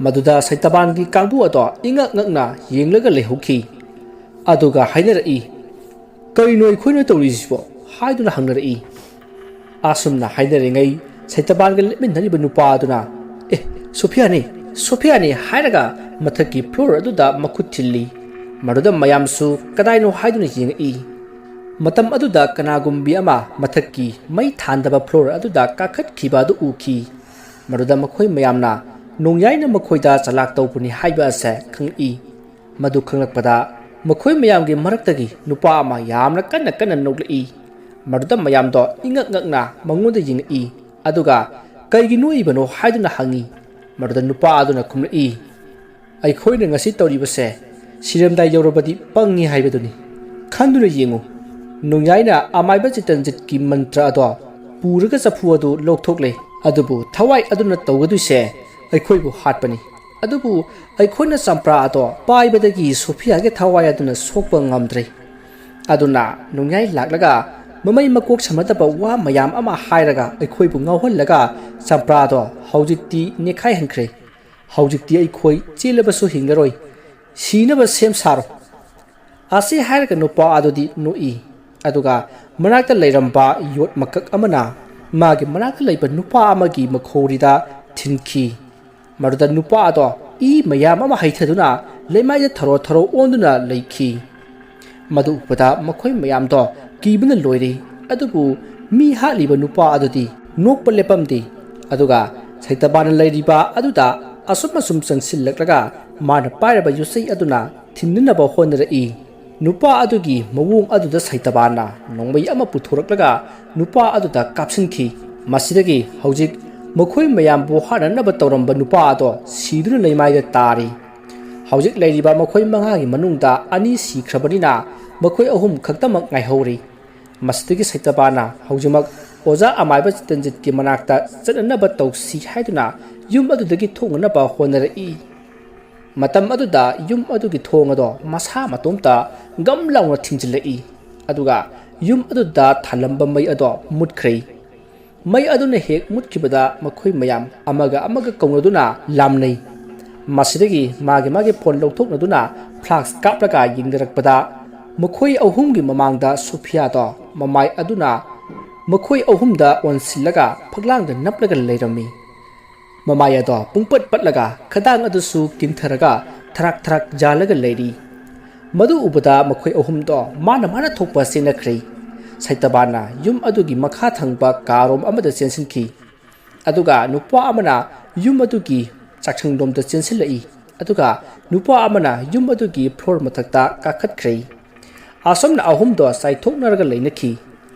ꯃꯗꯨꯗ ꯁꯩꯇꯕꯥꯟꯒꯤ ꯀꯥꯡꯕꯨ ꯑꯗꯣ ꯏꯉꯛ ꯉꯛꯅ ꯌꯦꯡꯂꯒ ꯂꯩꯍꯧꯈꯤ꯫ ꯑꯗꯨꯒ ꯍꯥꯏꯅꯔꯛꯏ, "ꯀꯔꯤꯅꯣ ꯑꯩꯈꯣꯏꯅ ꯇꯧꯔꯤꯁꯤꯕꯣ?" ꯍꯥꯏꯗꯨꯅ ꯍꯪꯅꯔꯛꯏ꯫ ꯑꯁꯨꯝꯅ ꯍꯥꯏꯅꯔꯤꯉꯩ ꯁꯩꯇꯕꯥꯟꯒ ꯂꯦꯞꯃꯤꯟꯅꯔꯤꯕ ꯅꯨꯄꯥ ꯑꯗꯨꯅ, "ꯑꯦ, ꯁꯣꯐꯤꯌꯥꯅꯤ, ꯁꯣꯐꯤꯌꯥꯅꯤ" ꯍꯥꯏꯔꯒ ꯃꯊꯛꯀꯤ ꯐ꯭ꯂꯣꯔ ꯑꯗꯨꯗ ꯃꯈꯨꯠ ꯊꯤꯜꯂꯤ꯫ ꯃꯗꯨꯗ ꯃꯌꯥꯝꯁꯨ ꯀꯗꯥꯏꯅꯣ ꯍꯥꯏꯗꯨꯅ ꯌꯦꯡꯉꯛꯏ꯫ ꯃꯇꯝ ꯑꯗꯨꯗ ꯀꯅꯥꯒꯨꯝꯕꯤ ꯑꯃ ꯃꯊꯛꯀꯤ ꯃꯩ ꯊꯥꯟꯗꯕ ꯐ꯭ꯂꯣꯔ ꯑꯗꯨꯗ ꯀꯥꯈꯠꯈꯤꯕ ꯑꯗꯨ ꯎꯈꯤ꯫ ꯃꯗꯨꯗ ꯃꯈꯣꯏ ꯃꯌꯥꯝꯅ ꯅꯣꯡꯌꯥꯏꯅ ꯃꯈꯣꯏꯗ ꯆꯂꯥꯛ ꯇꯧꯕꯅꯤ ꯍꯥꯏꯕ ꯑꯁꯦ ꯈꯪꯂꯛꯏ꯫ ꯃꯗꯨ ꯈꯪꯂꯛꯄꯗ ꯃꯈꯣꯏ ꯃꯌꯥꯝꯒꯤ ꯃꯔꯛꯇꯒꯤ ꯅꯨꯄꯥ ꯑꯃ ꯌꯥꯝꯅ ꯀꯟꯅ ꯀꯟꯅ ꯅꯣꯛꯂꯛꯏ꯫ ꯃꯗꯨꯗ ꯃꯌꯥꯝꯗꯣ ꯏꯉꯛ ꯉꯛꯅ ꯃꯉꯣꯟꯗ ꯌꯦꯡꯉꯛꯏ꯫ ꯑꯗꯨꯒ "ꯀꯩꯒꯤ ꯅꯣꯛꯏꯕꯅꯣ?" ꯍꯥꯏꯗꯨꯅ ꯍꯪꯉꯤ꯫ ꯃꯗꯨꯗ ꯅꯨꯄꯥ ꯑꯗꯨꯅ ꯈꯨꯝꯂꯛꯏ, "ꯑꯩꯈꯣꯏꯅ ꯉꯁꯤ ꯇꯧꯔꯤꯕꯁꯦ ꯁꯤꯔꯝꯗꯥꯏ ꯌꯧꯔꯕꯗꯤ ꯄꯪꯉꯤ ꯍꯥꯏꯕꯗꯨꯅꯤ꯫ ꯈꯟꯗꯨꯅ ꯌꯦꯡꯉꯨ, ꯅꯣꯡꯌꯥꯏꯅ ꯑꯃꯥꯏꯕ ꯆꯤꯇꯟꯖꯤꯠꯀꯤ ꯃꯟꯇ꯭ꯔ ꯑꯗꯣ ꯄꯨꯔꯒ ꯆꯐꯨ ꯑꯗꯨ ꯂꯧꯊꯣꯛꯂꯦ꯫ ꯑꯗꯨꯕꯨ ꯊꯋꯥꯏ ꯑꯗꯨꯅ ꯇꯧꯒꯗꯣꯏꯁꯦ ꯑꯩꯈꯣꯏꯕꯨ ꯍꯥꯠꯄꯅꯤ꯫ ꯑꯗꯨꯕꯨ ꯑꯩꯈꯣꯏꯅ ꯆꯝꯄ꯭ꯔꯥ ꯑꯗꯣ ꯄꯥꯏꯕꯗꯒꯤ ꯁꯣꯐꯤꯌꯥꯒꯤ ꯊꯋꯥꯏ ꯑꯗꯨꯅ ꯁꯣꯛꯄ ꯉꯝꯗ꯭ꯔꯦ꯫ ꯑꯗꯨꯅ ꯅꯣꯡꯌꯥꯏ ꯂꯥꯛꯂꯒ ꯃꯃꯩ ꯃꯀꯣꯛ ꯁꯝꯅꯗꯕ ꯋꯥ ꯃꯌꯥꯝ ꯑꯃ ꯍꯥꯏꯔꯒ ꯑꯩꯈꯣꯏꯕꯨ ꯉꯥꯎꯍꯜꯂꯒ ꯆꯝꯄ꯭ꯔꯥꯗꯣ ꯍꯧꯖꯤꯛꯇꯤ ꯅꯦꯠꯈꯥꯏꯍꯟꯈ꯭ꯔꯦ꯫ ꯍꯧꯖꯤꯛꯇꯤ ꯑꯩꯈꯣꯏ ꯆꯦꯜꯂꯕꯁꯨ ꯍꯤꯡꯂꯔꯣꯏ, ꯁꯤꯅꯕ ꯁꯦꯝ ꯁꯥꯔꯣ꯫ ꯑꯁꯤ ꯍꯥꯏꯔꯒ ꯅꯨꯄꯥ ꯑꯗꯨꯗꯤ ꯅꯣꯛꯏ꯫ ꯑꯗꯨꯒ ꯃꯅꯥꯛꯇ ꯂꯩꯔꯝꯕ ꯌꯣꯠ ꯃꯀꯛ ꯑꯃꯅ ꯃꯥꯒꯤ ꯃꯅꯥꯛꯇ ꯂꯩꯕ ꯅꯨꯄꯥ ꯑꯃꯒꯤ ꯃꯈꯧꯔꯤꯗ ꯊꯤꯟꯈꯤ꯫ ꯃꯗꯨꯗ ꯅꯨꯄꯥ ꯑꯗꯣ ꯏ ꯃꯌꯥꯝ ꯑꯃ ꯍꯩꯊꯗꯨꯅ ꯂꯩꯃꯥꯏꯗ ꯊꯔꯣ ꯊꯔꯣ ꯑꯣꯟꯗꯨꯅ ꯂꯩꯈꯤ꯫ ꯃꯗꯨ ꯎꯕꯗ ꯃꯈꯣꯏ ꯃꯌꯥꯝꯗꯣ ꯀꯤꯕꯅ ꯂꯣꯏꯔꯦ꯫ ꯑꯗꯨꯕꯨ ꯃꯤ ꯍꯥꯠꯂꯤꯕ ꯅꯨꯄꯥ ꯑꯗꯨꯗꯤ ꯅꯣꯛꯄ ꯂꯦꯞꯄꯝꯗꯦ꯫ ꯑꯗꯨꯒ ꯁꯩꯇꯕꯥꯅ ꯂꯩꯔꯤꯕ ꯑꯗꯨꯗ ꯑꯁꯨꯝ ꯑꯁꯨꯝ ꯆꯪꯁꯤꯜꯂꯛꯂꯒ ꯃꯥꯅ ꯄꯥꯏꯔꯕ ꯌꯣꯠꯆꯩ ꯑꯗꯨꯅ ꯊꯤꯟꯅꯅꯕ ꯍꯣꯠꯅꯔꯛꯏ꯫ ꯅꯨꯄꯥ ꯑꯗꯨꯒꯤ ꯃꯑꯣꯡ ꯑꯗꯨꯗ ꯁꯩꯇꯕꯥꯅ ꯅꯣꯡꯃꯩ ꯑꯃ ꯄꯨꯊꯣꯔꯛꯂꯒ ꯅꯨꯄꯥ ꯑꯗꯨꯗ ꯀꯥꯞꯁꯤꯟꯈꯤ꯫ ꯃꯁꯤꯗꯒꯤ ꯍꯧꯖꯤꯛ ꯃꯈꯣꯏ ꯃꯌꯥꯝꯕꯨ ꯍꯥꯠꯅꯅꯕ ꯇꯧꯔꯝꯕ ꯅꯨꯄꯥ ꯑꯗꯣ ꯁꯤꯗꯨꯅ ꯂꯩꯃꯥꯏꯗ ꯇꯥꯔꯤ꯫ ꯍꯧꯖꯤꯛ ꯂꯩꯔꯤꯕ ꯃꯈꯣꯏ ꯃꯉꯥꯒꯤ ꯃꯅꯨꯡꯗ ꯑꯅꯤ ꯁꯤꯈ꯭ꯔꯕꯅꯤꯅ ꯃꯈꯣꯏ ꯑꯍꯨꯝ ꯈꯛꯇꯃꯛ ꯉꯥꯏꯍꯧꯔꯤ꯫ ꯃꯁꯤꯗꯒꯤ ꯁꯩꯇꯕꯥꯅ ꯍꯧꯖꯤꯛꯃꯛ ꯑꯣꯖꯥ ꯑꯃꯥꯏꯕ ꯆꯤꯇꯟꯖꯤꯠꯀꯤ ꯃꯅꯥꯛꯇ ꯆꯠꯅꯅꯕ ꯇꯧꯁꯤ ꯍꯥꯏꯗꯨꯅ ꯌꯨꯝ ꯑꯗꯨꯗꯒꯤ ꯊꯣꯛꯅꯅꯕ ꯍꯣꯠꯅꯔꯛꯏ꯫ ꯃꯇꯝ ꯑꯗꯨꯗ ꯌꯨꯝ ꯑꯗꯨꯒꯤ ꯊꯣꯡ ꯑꯗꯣ ꯃꯁꯥ ꯃꯇꯣꯝꯇ ꯒꯝ ꯂꯥꯎꯅ ꯊꯤꯡꯖꯤꯜꯂꯛꯏ꯫ ꯑꯗꯨꯒ ꯌꯨꯝ ꯑꯗꯨꯗ ꯊꯥꯜꯂꯝꯕ ꯃꯩ ꯑꯗꯣ ꯃꯨꯠꯈ꯭ꯔꯦ꯫ ꯃꯩ ꯑꯗꯨꯅ ꯍꯦꯛ ꯃꯨꯠꯈꯤꯕꯗ ꯃꯈꯣꯏ ꯃꯌꯥꯝ ꯑꯃꯒ ꯑꯃꯒ ꯀꯧꯅꯗꯨꯅ ꯂꯥꯝꯅꯩ꯫ ꯃꯁꯤꯗꯒꯤ ꯃꯥꯒꯤ ꯃꯥꯒꯤ ꯐꯣꯟ ꯂꯧꯊꯣꯛꯅꯗꯨꯅ ꯐ꯭ꯂꯥꯁ ꯀꯥꯞꯂꯒ ꯌꯦꯡꯅꯔꯛꯄꯗ ꯃꯈꯣꯏ ꯑꯍꯨꯝꯒꯤ ꯃꯃꯥꯡꯗ ꯁꯣꯐꯤꯌꯥꯗꯣ ꯃꯃꯥꯏ ꯑꯗꯨꯅ ꯃꯈꯣꯏ ꯑꯍꯨꯝꯗ ꯑꯣꯟꯁꯤꯜꯂꯒ ꯐꯛꯂꯥꯡꯗ ꯅꯞꯂꯒ ꯂꯩꯔꯝꯃꯤ꯫ ꯃꯃꯥꯏ ꯑꯗꯣ ꯄꯨꯡꯄꯠ ꯄꯠꯂꯒ ꯈꯗꯥꯡ ꯑꯗꯨꯁꯨ ꯀꯤꯟꯊꯔꯒ ꯊꯔꯥꯛ ꯊꯔꯥꯛ ꯌꯥꯜꯂꯒ ꯂꯩꯔꯤ꯫ ꯃꯗꯨ ꯎꯕꯗ ꯃꯈꯣꯏ ꯑꯍꯨꯝꯗꯣ ꯃꯥꯅ ꯃꯥꯅ ꯊꯣꯛꯄ ꯆꯦꯟꯅꯈ꯭ꯔꯦ꯫ ꯁꯩꯇꯕꯥꯅ ꯌꯨꯝ ꯑꯗꯨꯒꯤ ꯃꯈꯥ ꯊꯪꯕ ꯀꯥꯔꯣꯝ ꯑꯃꯗ ꯆꯦꯟꯁꯤꯟꯈꯤ꯫ ꯑꯗꯨꯒ ꯅꯨꯄꯥ ꯑꯃꯅ ꯌꯨꯝ ꯑꯗꯨꯒꯤ ꯆꯥꯛꯁꯪꯂꯣꯝꯗ ꯆꯦꯟꯁꯤꯜꯂꯛꯏ꯫ ꯑꯗꯨꯒ ꯅꯨꯄꯥ ꯑꯃꯅ ꯌꯨꯝ ꯑꯗꯨꯒꯤ ꯐ꯭ꯂꯣꯔ ꯃꯊꯛꯇ ꯀꯥꯈꯠꯈ꯭ꯔꯦ꯫ ꯑꯁꯨꯝꯅ ꯑꯍꯨꯝꯗꯣ ꯆꯥꯏꯊꯣꯛꯅꯔꯒ ꯂꯩꯅꯈꯤ꯫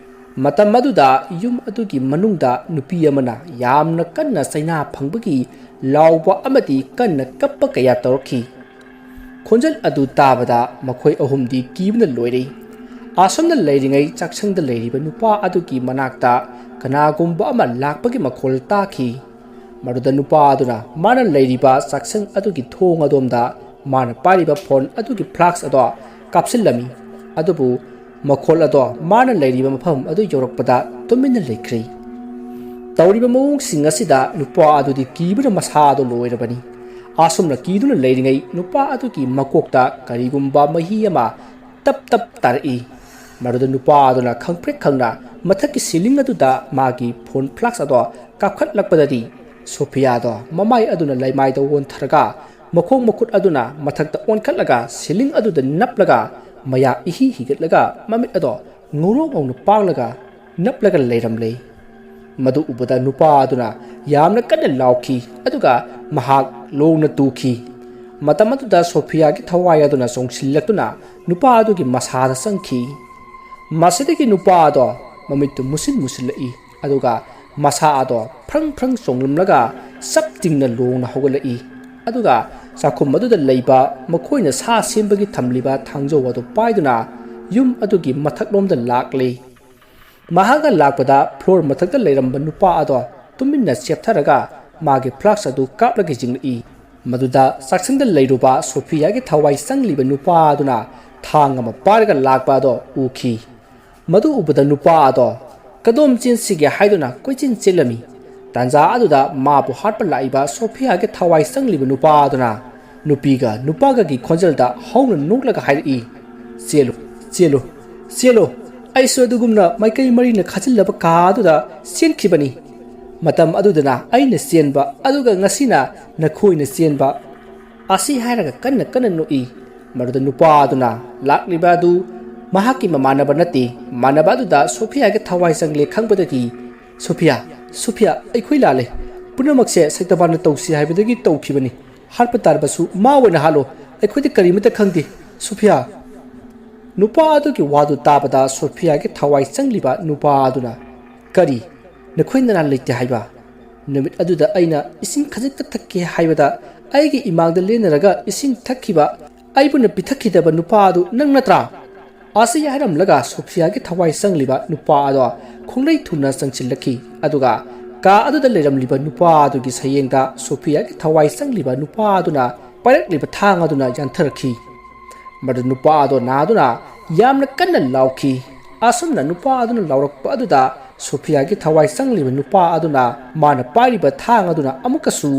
ꯃꯇꯝ ꯑꯗꯨꯗ ꯌꯨꯝ ꯑꯗꯨꯒꯤ ꯃꯅꯨꯡꯗ ꯅꯨꯄꯤ ꯑꯃꯅ ꯌꯥꯝꯅ ꯀꯟꯅ ꯆꯩꯅꯥ ꯐꯪꯕꯒꯤ ꯂꯥꯎꯕ ꯑꯃꯗꯤ ꯀꯟꯅ ꯀꯞꯄ ꯀꯌꯥ ꯇꯧꯔꯛꯈꯤ꯫ ꯈꯣꯟꯖꯦꯜ ꯑꯗꯨ ꯇꯥꯕꯗ ꯃꯈꯣꯏ ꯑꯍꯨꯝꯗꯤ ꯀꯤꯕꯅ ꯂꯣꯏꯔꯦ꯫ ꯑꯁꯨꯝꯅ ꯂꯩꯔꯤꯉꯩ ꯆꯥꯛꯁꯪꯗ ꯂꯩꯔꯤꯕ ꯅꯨꯄꯥ ꯑꯗꯨꯒꯤ ꯃꯅꯥꯛꯇ ꯀꯅꯥꯒꯨꯝꯕ ꯑꯃ ꯂꯥꯛꯄꯒꯤ ꯃꯈꯣꯜ ꯇꯥꯈꯤ꯫ ꯃꯗꯨꯗ ꯅꯨꯄꯥ ꯑꯗꯨꯅ ꯃꯥꯅ ꯂꯩꯔꯤꯕ ꯆꯥꯛꯁꯪ ꯑꯗꯨꯒꯤ ꯊꯣꯡ ꯑꯗꯣꯝꯗ ꯃꯥꯅ ꯄꯥꯏꯔꯤꯕ ꯐꯣꯟ ꯑꯗꯨꯒꯤ ꯐ꯭ꯂꯥꯁꯛ ꯑꯗꯣ ꯀꯥꯞꯁꯤꯜꯂꯝꯃꯤ꯫ ꯑꯗꯨꯕꯨ ꯃꯈꯣꯜ ꯑꯗꯣ ꯃꯥꯅ ꯂꯩꯔꯤꯕ ꯃꯐꯝ ꯑꯗꯨ ꯌꯧꯔꯛꯄꯗ ꯇꯨꯃꯤꯟꯅ ꯂꯩꯈ꯭ꯔꯦ꯫ ꯇꯧꯔꯤꯕ ꯃꯑꯣꯡꯁꯤꯡ ꯑꯁꯤꯗ ꯅꯨꯄꯥ ꯑꯗꯨꯗꯤ ꯀꯤꯕꯅ ꯃꯁꯥꯗꯣ ꯂꯣꯏꯔꯕꯅꯤ꯫ ꯑꯁꯨꯝꯅ ꯀꯤꯗꯨꯅ ꯂꯩꯔꯤꯉꯩ ꯅꯨꯄꯥ ꯑꯗꯨꯒꯤ ꯃꯀꯣꯛꯇ ꯀꯔꯤꯒꯨꯝꯕ ꯃꯍꯤ ꯑꯃ ꯇꯞ ꯇꯞ ꯇꯥꯔꯛꯏ꯫ ꯃꯗꯨꯗ ꯅꯨꯄꯥ ꯑꯗꯨꯅ ꯈꯪꯄ꯭ꯔꯦꯛ ꯈꯪꯅ ꯃꯊꯛꯀꯤ ꯁꯤꯂꯤꯡ ꯑꯗꯨꯗ ꯃꯥꯒꯤ ꯐꯣꯟ ꯐ꯭ꯂꯥꯁꯛ ꯑꯗꯣ ꯀꯥꯞꯈꯠꯂꯛꯄꯗꯗꯤ ꯁꯣꯐꯤꯌꯥꯗꯣ ꯃꯃꯥꯏ ꯑꯗꯨꯅ ꯂꯩꯃꯥꯏꯗ ꯑꯣꯟꯊꯔꯒ ꯃꯈꯣꯡ ꯃꯈꯨꯠ ꯑꯗꯨꯅ ꯃꯊꯛꯇ ꯑꯣꯟꯈꯠꯂꯒ ꯁꯤꯂꯤꯡ ꯑꯗꯨꯗ ꯅꯞꯂꯒ ꯃꯌꯥ ꯏꯍꯤ ꯍꯤꯒꯠꯂꯒ ꯃꯃꯤꯠ ꯑꯗꯣ ꯉꯧꯔꯣꯛ ꯉꯧꯅ ꯄꯥꯡꯂꯒ ꯅꯞꯂꯒ ꯂꯩꯔꯝꯂꯦ꯫ ꯃꯗꯨ ꯎꯕꯗ ꯅꯨꯄꯥ ꯑꯗꯨꯅ ꯌꯥꯝꯅ ꯀꯟꯅ ꯂꯥꯎꯈꯤ, ꯑꯗꯨꯒ ꯃꯍꯥꯛ ꯂꯣꯡꯅ ꯇꯨꯈꯤ꯫ ꯃꯇꯝ ꯑꯗꯨꯗ ꯁꯣꯐꯤꯌꯥꯒꯤ ꯊꯋꯥꯏ ꯑꯗꯨꯅ ꯆꯣꯡꯁꯤꯜꯂꯛꯇꯨꯅ ꯅꯨꯄꯥ ꯑꯗꯨꯒꯤ ꯃꯁꯥꯗ ꯆꯪꯈꯤ꯫ ꯃꯁꯤꯗꯒꯤ ꯅꯨꯄꯥ ꯑꯗꯣ ꯃꯃꯤꯠꯇꯨ ꯃꯨꯁꯤꯟ ꯃꯨꯁꯤꯜꯂꯛꯏ, ꯑꯗꯨꯒ ꯃꯁꯥ ꯑꯗꯣ ꯐ꯭ꯔꯪ ꯐ꯭ꯔꯪ ꯆꯣꯡꯂꯝꯂꯒ ꯆꯞ ꯇꯤꯡꯅ ꯂꯣꯡꯅ ꯍꯧꯒꯠꯂꯛꯏ꯫ ꯑꯗꯨꯒ ꯆꯥꯛꯈꯨꯝ ꯑꯗꯨꯗ ꯂꯩꯕ ꯃꯈꯣꯏꯅ ꯁꯥ ꯁꯦꯝꯕꯒꯤ ꯊꯝꯂꯤꯕ ꯊꯥꯡꯖꯧ ꯑꯗꯨ ꯄꯥꯏꯗꯨꯅ ꯌꯨꯝ ꯑꯗꯨꯒꯤ ꯃꯊꯛꯂꯣꯝꯗ ꯂꯥꯛꯂꯤ꯫ ꯃꯍꯥꯛꯅ ꯂꯥꯛꯄꯗ ꯐ꯭ꯂꯣꯔ ꯃꯊꯛꯇ ꯂꯩꯔꯝꯕ ꯅꯨꯄꯥ ꯑꯗꯣ ꯇꯨꯃꯤꯟꯅ ꯆꯦꯞꯊꯔꯒ ꯃꯥꯒꯤ ꯐ꯭ꯂꯥꯁꯛ ꯑꯗꯨ ꯀꯥꯞꯂꯒ ꯌꯦꯡꯂꯛꯏ꯫ ꯃꯗꯨꯗ ꯆꯥꯛꯁꯪꯗ ꯂꯩꯔꯨꯕ ꯁꯣꯐꯤꯌꯥꯒꯤ ꯊꯋꯥꯏ ꯆꯪꯂꯤꯕ ꯅꯨꯄꯥ ꯑꯗꯨꯅ ꯊꯥꯡ ꯑꯃ ꯄꯥꯏꯔꯒ ꯂꯥꯛꯄ ꯑꯗꯣ ꯎꯈꯤ꯫ ꯃꯗꯨ ꯎꯕꯗ ꯅꯨꯄꯥ ꯑꯗꯣ ꯀꯗꯣꯝ ꯆꯦꯟꯁꯤꯒꯦ ꯍꯥꯏꯗꯨꯅ ꯀꯣꯏꯆꯦꯟ ꯆꯦꯜꯂꯝꯃꯤ꯫ ꯇꯥꯟꯖꯥ ꯑꯗꯨꯗ ꯃꯥꯕꯨ ꯍꯥꯠꯄ ꯂꯥꯛꯏꯕ ꯁꯣꯐꯤꯌꯥꯒꯤ ꯊꯋꯥꯏ ꯆꯪꯂꯤꯕ ꯅꯨꯄꯥ ꯑꯗꯨꯅ ꯅꯨꯄꯤꯒ ꯅꯨꯄꯥꯒꯒꯤ ꯈꯣꯟꯖꯦꯜꯗ ꯍꯧꯅ ꯅꯣꯛꯂꯒ ꯍꯥꯏꯔꯛꯏ, "ꯆꯦꯜꯂꯨ, ꯆꯦꯜꯂꯨ, ꯆꯦꯜꯂꯨ꯫ ꯑꯩꯁꯨ ꯑꯗꯨꯒꯨꯝꯅ ꯃꯥꯏꯀꯩ ꯃꯔꯤꯅ ꯈꯥꯖꯤꯜꯂꯕ ꯀꯥ ꯑꯗꯨꯗ ꯆꯦꯟꯈꯤꯕꯅꯤ꯫ ꯃꯇꯝ ꯑꯗꯨꯗꯅ ꯑꯩꯅ ꯆꯦꯟꯕ, ꯑꯗꯨꯒ ꯉꯁꯤꯅ ꯅꯈꯣꯏꯅ ꯆꯦꯟꯕ"꯫ ꯑꯁꯤ ꯍꯥꯏꯔꯒ ꯀꯟꯅ ꯀꯟꯅ ꯅꯣꯛꯏ꯫ ꯃꯗꯨꯗ ꯅꯨꯄꯥ ꯑꯗꯨꯅ ꯂꯥꯛꯂꯤꯕ ꯑꯗꯨ ꯃꯍꯥꯛꯀꯤ ꯃꯃꯥꯟꯅꯕ ꯅꯠꯇꯦ꯫ ꯃꯃꯥꯟꯅꯕ ꯑꯗꯨꯗ ꯁꯣꯐꯤꯌꯥꯒꯤ ꯊꯋꯥꯏ ꯆꯪꯂꯦ ꯈꯪꯕꯗꯒꯤ, "ꯁꯣꯐꯤꯌꯥ, ꯁꯣꯐꯤꯌꯥ, ꯑꯩꯈꯣꯏ ꯂꯥꯜꯂꯦ꯫ ꯄꯨꯝꯅꯃꯛꯁꯦ ꯁꯩꯇꯕꯥꯟꯅ ꯇꯧꯁꯤ ꯍꯥꯏꯕꯗꯒꯤ ꯇꯧꯈꯤꯕꯅꯤ꯫ ꯍꯥꯠꯄ ꯇꯥꯔꯕꯁꯨ ꯃꯥ ꯑꯣꯏꯅ ꯍꯥꯠꯂꯣ꯫ ꯑꯩꯈꯣꯏꯗꯤ ꯀꯔꯤꯃꯠꯇ ꯈꯪꯗꯦ, ꯁꯣꯐꯤꯌꯥ"꯫ ꯅꯨꯄꯥ ꯑꯗꯨꯒꯤ ꯋꯥꯗꯨ ꯇꯥꯕꯗ ꯁꯣꯐꯤꯌꯥꯒꯤ ꯊꯋꯥꯏ ꯆꯪꯂꯤꯕ ꯅꯨꯄꯥ ꯑꯗꯨꯅ, "ꯀꯔꯤ? ꯅꯈꯣꯏ ꯅꯔꯥꯜ ꯂꯩꯇꯦ ꯍꯥꯏꯕ? ꯅꯨꯃꯤꯠ ꯑꯗꯨꯗ ꯑꯩꯅ ꯏꯁꯤꯡ ꯈꯖꯤꯛꯇ ꯊꯛꯀꯦ ꯍꯥꯏꯕꯗ ꯑꯩꯒꯤ ꯏꯃꯥꯡꯗ ꯂꯦꯟꯅꯔꯒ ꯏꯁꯤꯡ ꯊꯛꯈꯤꯕ, ꯑꯩꯕꯨꯅ ꯄꯤꯊꯛꯈꯤꯗꯕ ꯅꯨꯄꯥ ꯑꯗꯨ ꯅꯪ ꯅꯠꯇ꯭ꯔꯥ?" ꯑꯁꯤ ꯍꯥꯏꯔꯝꯂꯒ ꯁꯣꯐꯤꯌꯥꯒꯤ ꯊꯋꯥꯏ ꯆꯪꯂꯤꯕ ꯅꯨꯄꯥ ꯑꯗꯣ ꯈꯣꯡꯂꯩ ꯊꯨꯅ ꯆꯪꯁꯤꯜꯂꯛꯈꯤ꯫ ꯑꯗꯨꯒ ꯀꯥ ꯑꯗꯨꯗ ꯂꯩꯔꯝꯂꯤꯕ ꯅꯨꯄꯥ ꯑꯗꯨꯒꯤ ꯁꯌꯦꯡꯗ ꯁꯣꯐꯤꯌꯥꯒꯤ ꯊꯋꯥꯏ ꯆꯪꯂꯤꯕ ꯅꯨꯄꯥ ꯑꯗꯨꯅ ꯄꯥꯏꯔꯛꯂꯤꯕ ꯊꯥꯡ ꯑꯗꯨꯅ ꯌꯥꯟꯊꯔꯛꯈꯤ꯫ ꯃꯗꯨ ꯅꯨꯄꯥ ꯑꯗꯣ ꯅꯥꯗꯨꯅ ꯌꯥꯝꯅ ꯀꯟꯅ ꯂꯥꯎꯈꯤ꯫ ꯑꯁꯨꯝꯅ ꯅꯨꯄꯥ ꯑꯗꯨꯅ ꯂꯥꯎꯔꯛꯄ ꯑꯗꯨꯗ ꯁꯣꯐꯤꯌꯥꯒꯤ ꯊꯋꯥꯏ ꯆꯪꯂꯤꯕ ꯅꯨꯄꯥ ꯑꯗꯨꯅ ꯃꯥꯅ ꯄꯥꯏꯔꯤꯕ ꯊꯥꯡ ꯑꯗꯨꯅ ꯑꯃꯨꯛꯀꯁꯨ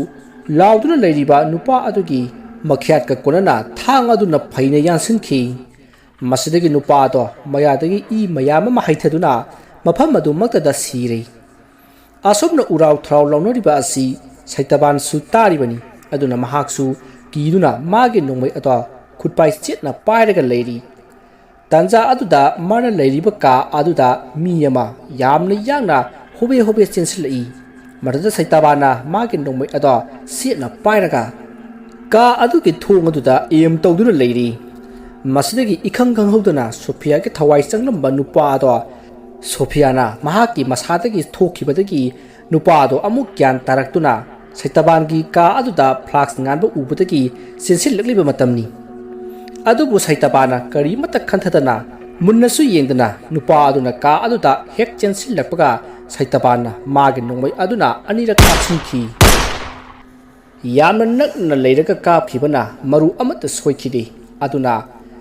ꯂꯥꯎꯗꯨꯅ ꯂꯩꯔꯤꯕ ꯅꯨꯄꯥ ꯑꯗꯨꯒꯤ ꯃꯈ꯭ꯌꯥꯠꯀ ꯀꯣꯟꯅꯅ ꯊꯥꯡ ꯑꯗꯨꯅ ꯐꯩꯅ ꯌꯥꯟꯁꯤꯟꯈꯤ꯫ ꯃꯁꯤꯗꯒꯤ ꯅꯨꯄꯥ ꯑꯗꯣ ꯃꯌꯥꯗꯒꯤ ꯏ ꯃꯌꯥꯝ ꯑꯃ ꯍꯩꯊꯗꯨꯅ ꯃꯐꯝ ꯑꯗꯨꯃꯛꯇꯗ ꯁꯤꯔꯦ꯫ ꯑꯁꯨꯝꯅ ꯎꯔꯥꯎ ꯊꯔꯥꯎ ꯂꯥꯎꯅꯔꯤꯕ ꯑꯁꯤ ꯁꯩꯇꯕꯥꯟꯁꯨ ꯇꯥꯔꯤꯕꯅꯤ꯫ ꯑꯗꯨꯅ ꯃꯍꯥꯛꯁꯨ ꯀꯤꯗꯨꯅ ꯃꯥꯒꯤ ꯅꯣꯡꯃꯩ ꯑꯗꯣ ꯈꯨꯠꯄꯥꯏ ꯆꯦꯠꯅ ꯄꯥꯏꯔꯒ ꯂꯩꯔꯤ꯫ ꯇꯥꯟꯖꯥ ꯑꯗꯨꯗ ꯃꯥꯅ ꯂꯩꯔꯤꯕ ꯀꯥ ꯑꯗꯨꯗ ꯃꯤ ꯑꯃ ꯌꯥꯝꯅ ꯌꯥꯡꯅ ꯍꯣꯕꯦ ꯍꯣꯕꯦ ꯆꯦꯟꯁꯤꯜꯂꯛꯏ꯫ ꯃꯗꯨꯗ ꯁꯩꯇꯥꯕꯥꯅ ꯃꯥꯒꯤ ꯅꯣꯡꯃꯩ ꯑꯗꯣ ꯆꯦꯠꯅ ꯄꯥꯏꯔꯒ ꯀꯥ ꯑꯗꯨꯒꯤ ꯊꯣꯡ ꯑꯗꯨꯗ ꯑꯦꯝ ꯇꯧꯗꯨꯅ ꯂꯩꯔꯤ꯫ ꯃꯁꯤꯗꯒꯤ ꯏꯈꯪ ꯈꯪꯍꯧꯗꯅ ꯁꯣꯐꯤꯌꯥꯒꯤ ꯊꯋꯥꯏ ꯆꯪꯂꯝꯕ ꯅꯨꯄꯥ ꯑꯗꯣ ꯁꯣꯐꯤꯌꯥꯅ ꯃꯍꯥꯛꯀꯤ ꯃꯁꯥꯗꯒꯤ ꯊꯣꯛꯈꯤꯕꯗꯒꯤ ꯅꯨꯄꯥ ꯑꯗꯣ ꯑꯃꯨꯛ ꯒ꯭ꯌꯥꯟ ꯇꯥꯔꯛꯇꯨꯅ ꯁꯩꯇꯥꯕꯥꯟꯒꯤ ꯀꯥ ꯑꯗꯨꯗ ꯐ꯭ꯂꯥꯛꯁ ꯉꯥꯟꯕ ꯎꯕꯗꯒꯤ ꯆꯦꯟꯁꯤꯜꯂꯛꯂꯤꯕ ꯃꯇꯝꯅꯤ꯫ ꯑꯗꯨꯕꯨ ꯁꯩꯇꯥꯕꯥꯟꯅ ꯀꯔꯤꯃꯠꯇ ꯈꯟꯊꯗꯅ ꯃꯨꯟꯅꯁꯨ ꯌꯦꯡꯗꯅ ꯅꯨꯄꯥ ꯑꯗꯨꯅ ꯀꯥ ꯑꯗꯨꯗ ꯍꯦꯛ ꯆꯦꯟꯁꯤꯜꯂꯛꯄꯒ ꯁꯩꯇꯥꯕꯥꯟꯅ ꯃꯥꯒꯤ ꯅꯣꯡꯃꯩ ꯑꯗꯨꯅ ꯑꯅꯤꯔꯛ ꯀꯥꯞꯁꯤꯟꯈꯤ꯫ ꯌꯥꯝꯅ ꯅꯛꯅ ꯂꯩꯔꯒ ꯀꯥꯞꯈꯤꯕꯅ ꯃꯔꯨ ꯑꯃꯠꯇ ꯁꯣꯏꯈꯤꯗꯦ꯫ ꯑꯗꯨꯅ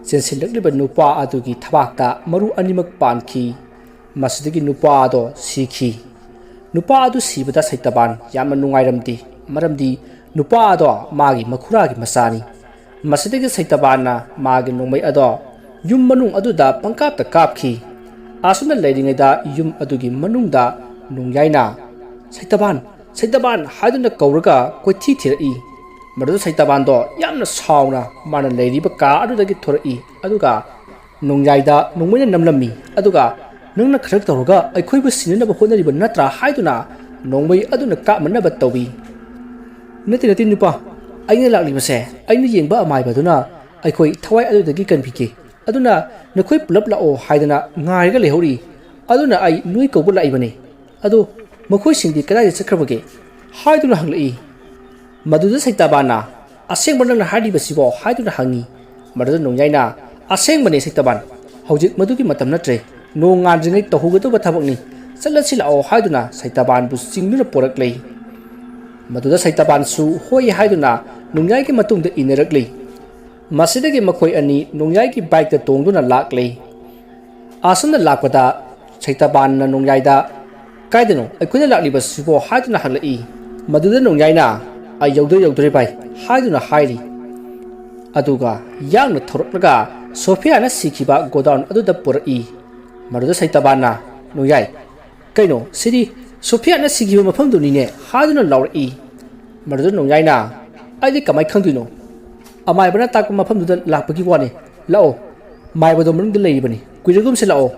ꯆꯦꯟꯁꯤꯜꯂꯛꯂꯤꯕ ꯅꯨꯄꯥ ꯑꯗꯨꯒꯤ ꯊꯕꯥꯛꯇ ꯃꯔꯨ ꯑꯅꯤꯃꯛ ꯄꯥꯟꯈꯤ꯫ ꯃꯁꯤꯗꯒꯤ ꯅꯨꯄꯥ ꯑꯗꯣ ꯁꯤꯈꯤ꯫ ꯅꯨꯄꯥ ꯑꯗꯨ ꯁꯤꯕꯗ ꯁꯩꯇꯥꯕꯥꯟ ꯌꯥꯝꯅ ꯅꯨꯡꯉꯥꯏꯔꯝꯗꯦ, ꯃꯔꯝꯗꯤ ꯅꯨꯄꯥ ꯑꯗꯣ ꯃꯥꯒꯤ ꯃꯈꯨꯔꯥꯒꯤ ꯃꯆꯥꯅꯤ꯫ ꯃꯁꯤꯗꯒꯤ ꯁꯩꯇꯥꯕꯥꯟꯅ ꯃꯥꯒꯤ ꯅꯣꯡꯃꯩ ꯑꯗꯣ ꯌꯨꯝ ꯃꯅꯨꯡ ꯑꯗꯨꯗ ꯄꯪꯀꯥꯞꯇ ꯀꯥꯞꯈꯤ꯫ ꯑꯁꯨꯝꯅ ꯂꯩꯔꯤꯉꯩꯗ ꯌꯨꯝ ꯑꯗꯨꯒꯤ ꯃꯅꯨꯡꯗ ꯅꯣꯡꯌꯥꯏꯅ "ꯁꯩꯇꯥꯕꯥꯟ, ꯁꯩꯇꯥꯕꯥꯟ" ꯍꯥꯏꯗꯨꯅ ꯀꯧꯔꯒ ꯀꯣꯏꯊꯤ ꯊꯤꯔꯛꯏ꯫ ꯃꯗꯨꯗ ꯁꯩꯇꯥꯕꯥꯟꯗꯣ ꯌꯥꯝꯅ ꯁꯥꯎꯅ ꯃꯥꯅ ꯂꯩꯔꯤꯕ ꯀꯥ ꯑꯗꯨꯗꯒꯤ ꯊꯣꯔꯛꯏ, ꯑꯗꯨꯒ ꯅꯣꯡꯌꯥꯏꯗ ꯅꯣꯡꯃꯩꯅ ꯅꯝꯂꯝꯃꯤ꯫ ꯑꯗꯨꯒ "ꯅꯪꯅ ꯈꯔ ꯇꯧꯔꯒ ꯑꯩꯈꯣꯏꯕꯨ ꯁꯤꯅꯅꯕ ꯍꯣꯠꯅꯔꯤꯕ ꯅꯠꯇ꯭ꯔꯥ?" ꯍꯥꯏꯗꯨꯅ ꯅꯣꯡꯃꯩ ꯑꯗꯨꯅ ꯀꯥꯞꯅꯅꯕ ꯇꯧꯏ꯫ "ꯅꯠꯇꯦ, ꯅꯠꯇꯦ ꯅꯨꯄꯥ, ꯑꯩꯅ ꯂꯥꯛꯂꯤꯕꯁꯦ ꯑꯩꯅ ꯌꯦꯡꯕ ꯑꯃꯥꯏꯕꯗꯨꯅ ꯑꯩꯈꯣꯏ ꯊꯋꯥꯏ ꯑꯗꯨꯗꯒꯤ ꯀꯟꯕꯤꯒꯦ꯫ ꯑꯗꯨꯅ ꯅꯈꯣꯏ ꯄꯨꯂꯞ ꯂꯥꯛꯑꯣ ꯍꯥꯏꯗꯅ ꯉꯥꯏꯔꯒ ꯂꯩꯍꯧꯔꯤ꯫ ꯑꯗꯨꯅ ꯑꯩ ꯅꯣꯏ ꯀꯧꯕ ꯂꯥꯛꯏꯕꯅꯤ꯫ ꯑꯗꯣ ꯃꯈꯣꯏꯁꯤꯡꯗꯤ ꯀꯗꯥꯏꯗ ꯆꯠꯈ꯭ꯔꯕꯒꯦ?" ꯍꯥꯏꯗꯨꯅ ꯍꯪꯂꯛꯏ꯫ ꯃꯗꯨꯗ ꯁꯩꯇꯥꯕꯥꯟꯅ "ꯑꯁꯦꯡꯕ ꯅꯪꯅ ꯍꯥꯏꯔꯤꯕꯁꯤꯕꯣ?" ꯍꯥꯏꯗꯨꯅ ꯍꯪꯉꯤ꯫ ꯃꯗꯨꯗ ꯅꯣꯡꯌꯥꯏꯅ "ꯑꯁꯦꯡꯕꯅꯦ ꯁꯩꯇꯥꯕꯥꯟ, "ꯍꯧꯖꯤꯛ ꯃꯗꯨꯒꯤ ꯃꯇꯝ ꯅꯠꯇ꯭ꯔꯦ꯫ ꯅꯣꯡ ꯉꯥꯟꯗ꯭ꯔꯤꯉꯩ ꯇꯧꯍꯧꯒꯗꯕ ꯊꯕꯛꯅꯤ꯫ ꯆꯠꯂꯁꯤ ꯂꯥꯛꯑꯣ" ꯍꯥꯏꯗꯨꯅ ꯁꯩꯇꯥꯕꯥꯟꯕꯨ ꯆꯤꯡꯗꯨꯅ ꯄꯣꯔꯛꯂꯦ꯫ ꯃꯗꯨꯗ ꯁꯩꯇꯥꯕꯥꯟꯁꯨ ꯍꯣꯏ ꯍꯥꯏꯗꯨꯅ ꯅꯣꯡꯌꯥꯏꯒꯤ ꯃꯇꯨꯡꯗ ꯏꯟꯅꯔꯛꯂꯤ꯫ ꯃꯁꯤꯗꯒꯤ ꯃꯈꯣꯏ ꯑꯅꯤ ꯅꯣꯡꯌꯥꯏꯒꯤ ꯕꯥꯏꯛꯇ ꯇꯣꯡꯗꯨꯅ ꯂꯥꯛꯂꯦ꯫ ꯑꯁꯨꯝꯅ ꯂꯥꯛꯄꯗ ꯁꯩꯇꯥꯕꯥꯟꯅ ꯅꯣꯡꯌꯥꯏꯗ, "ꯀꯥꯏꯗꯅꯣ ꯑꯩꯈꯣꯏꯅ ꯂꯥꯛꯂꯤꯕꯁꯤꯕꯣ?" ꯍꯥꯏꯗꯨꯅ ꯍꯪꯂꯛꯏ꯫ ꯃꯗꯨꯗ ꯅꯣꯡꯌꯥꯏꯅ, "ꯑꯩ ꯌꯧꯗꯣꯔꯦ, ꯌꯧꯗꯣꯔꯦ ꯚꯥꯏ" ꯍꯥꯏꯗꯨꯅ ꯍꯥꯏꯔꯤ꯫ ꯑꯗꯨꯒ ꯌꯥꯡꯅ ꯊꯧꯔꯛꯂꯒ ꯁꯣꯐꯤꯌꯥꯅ ꯁꯤꯈꯤꯕ ꯒꯣꯗꯥꯎꯟ ꯑꯗꯨꯗ ꯄꯨꯔꯛꯏ꯫ ꯃꯗꯨꯗ ꯁꯩꯇꯥꯕꯥꯟꯅ, "ꯅꯣꯡꯌꯥꯏ, ꯀꯩꯅꯣ ꯁꯤꯗꯤ ꯁꯣꯐꯤꯌꯥꯅ ꯁꯤꯈꯤꯕ ꯃꯐꯝꯗꯨꯅꯤꯅꯦ" ꯍꯥꯏꯗꯨꯅ ꯂꯥꯎꯔꯛꯏ꯫ ꯃꯗꯨꯗ ꯅꯣꯡꯌꯥꯏꯅ, "ꯑꯩꯗꯤ ꯀꯃꯥꯏ ꯈꯪꯗꯣꯏꯅꯣ? ꯑꯃꯥꯏꯕꯅ ꯇꯥꯛꯄ ꯃꯐꯝꯗꯨꯗ ꯂꯥꯛꯄꯒꯤ ꯋꯥꯅꯤ꯫ ꯂꯥꯛꯑꯣ, ꯃꯥꯏꯕꯗꯣ ꯃꯅꯨꯡꯗ ꯂꯩꯔꯤꯕꯅꯤ, ꯀꯨꯏꯔꯒꯨꯝꯁꯤ ꯂꯥꯛꯑꯣ"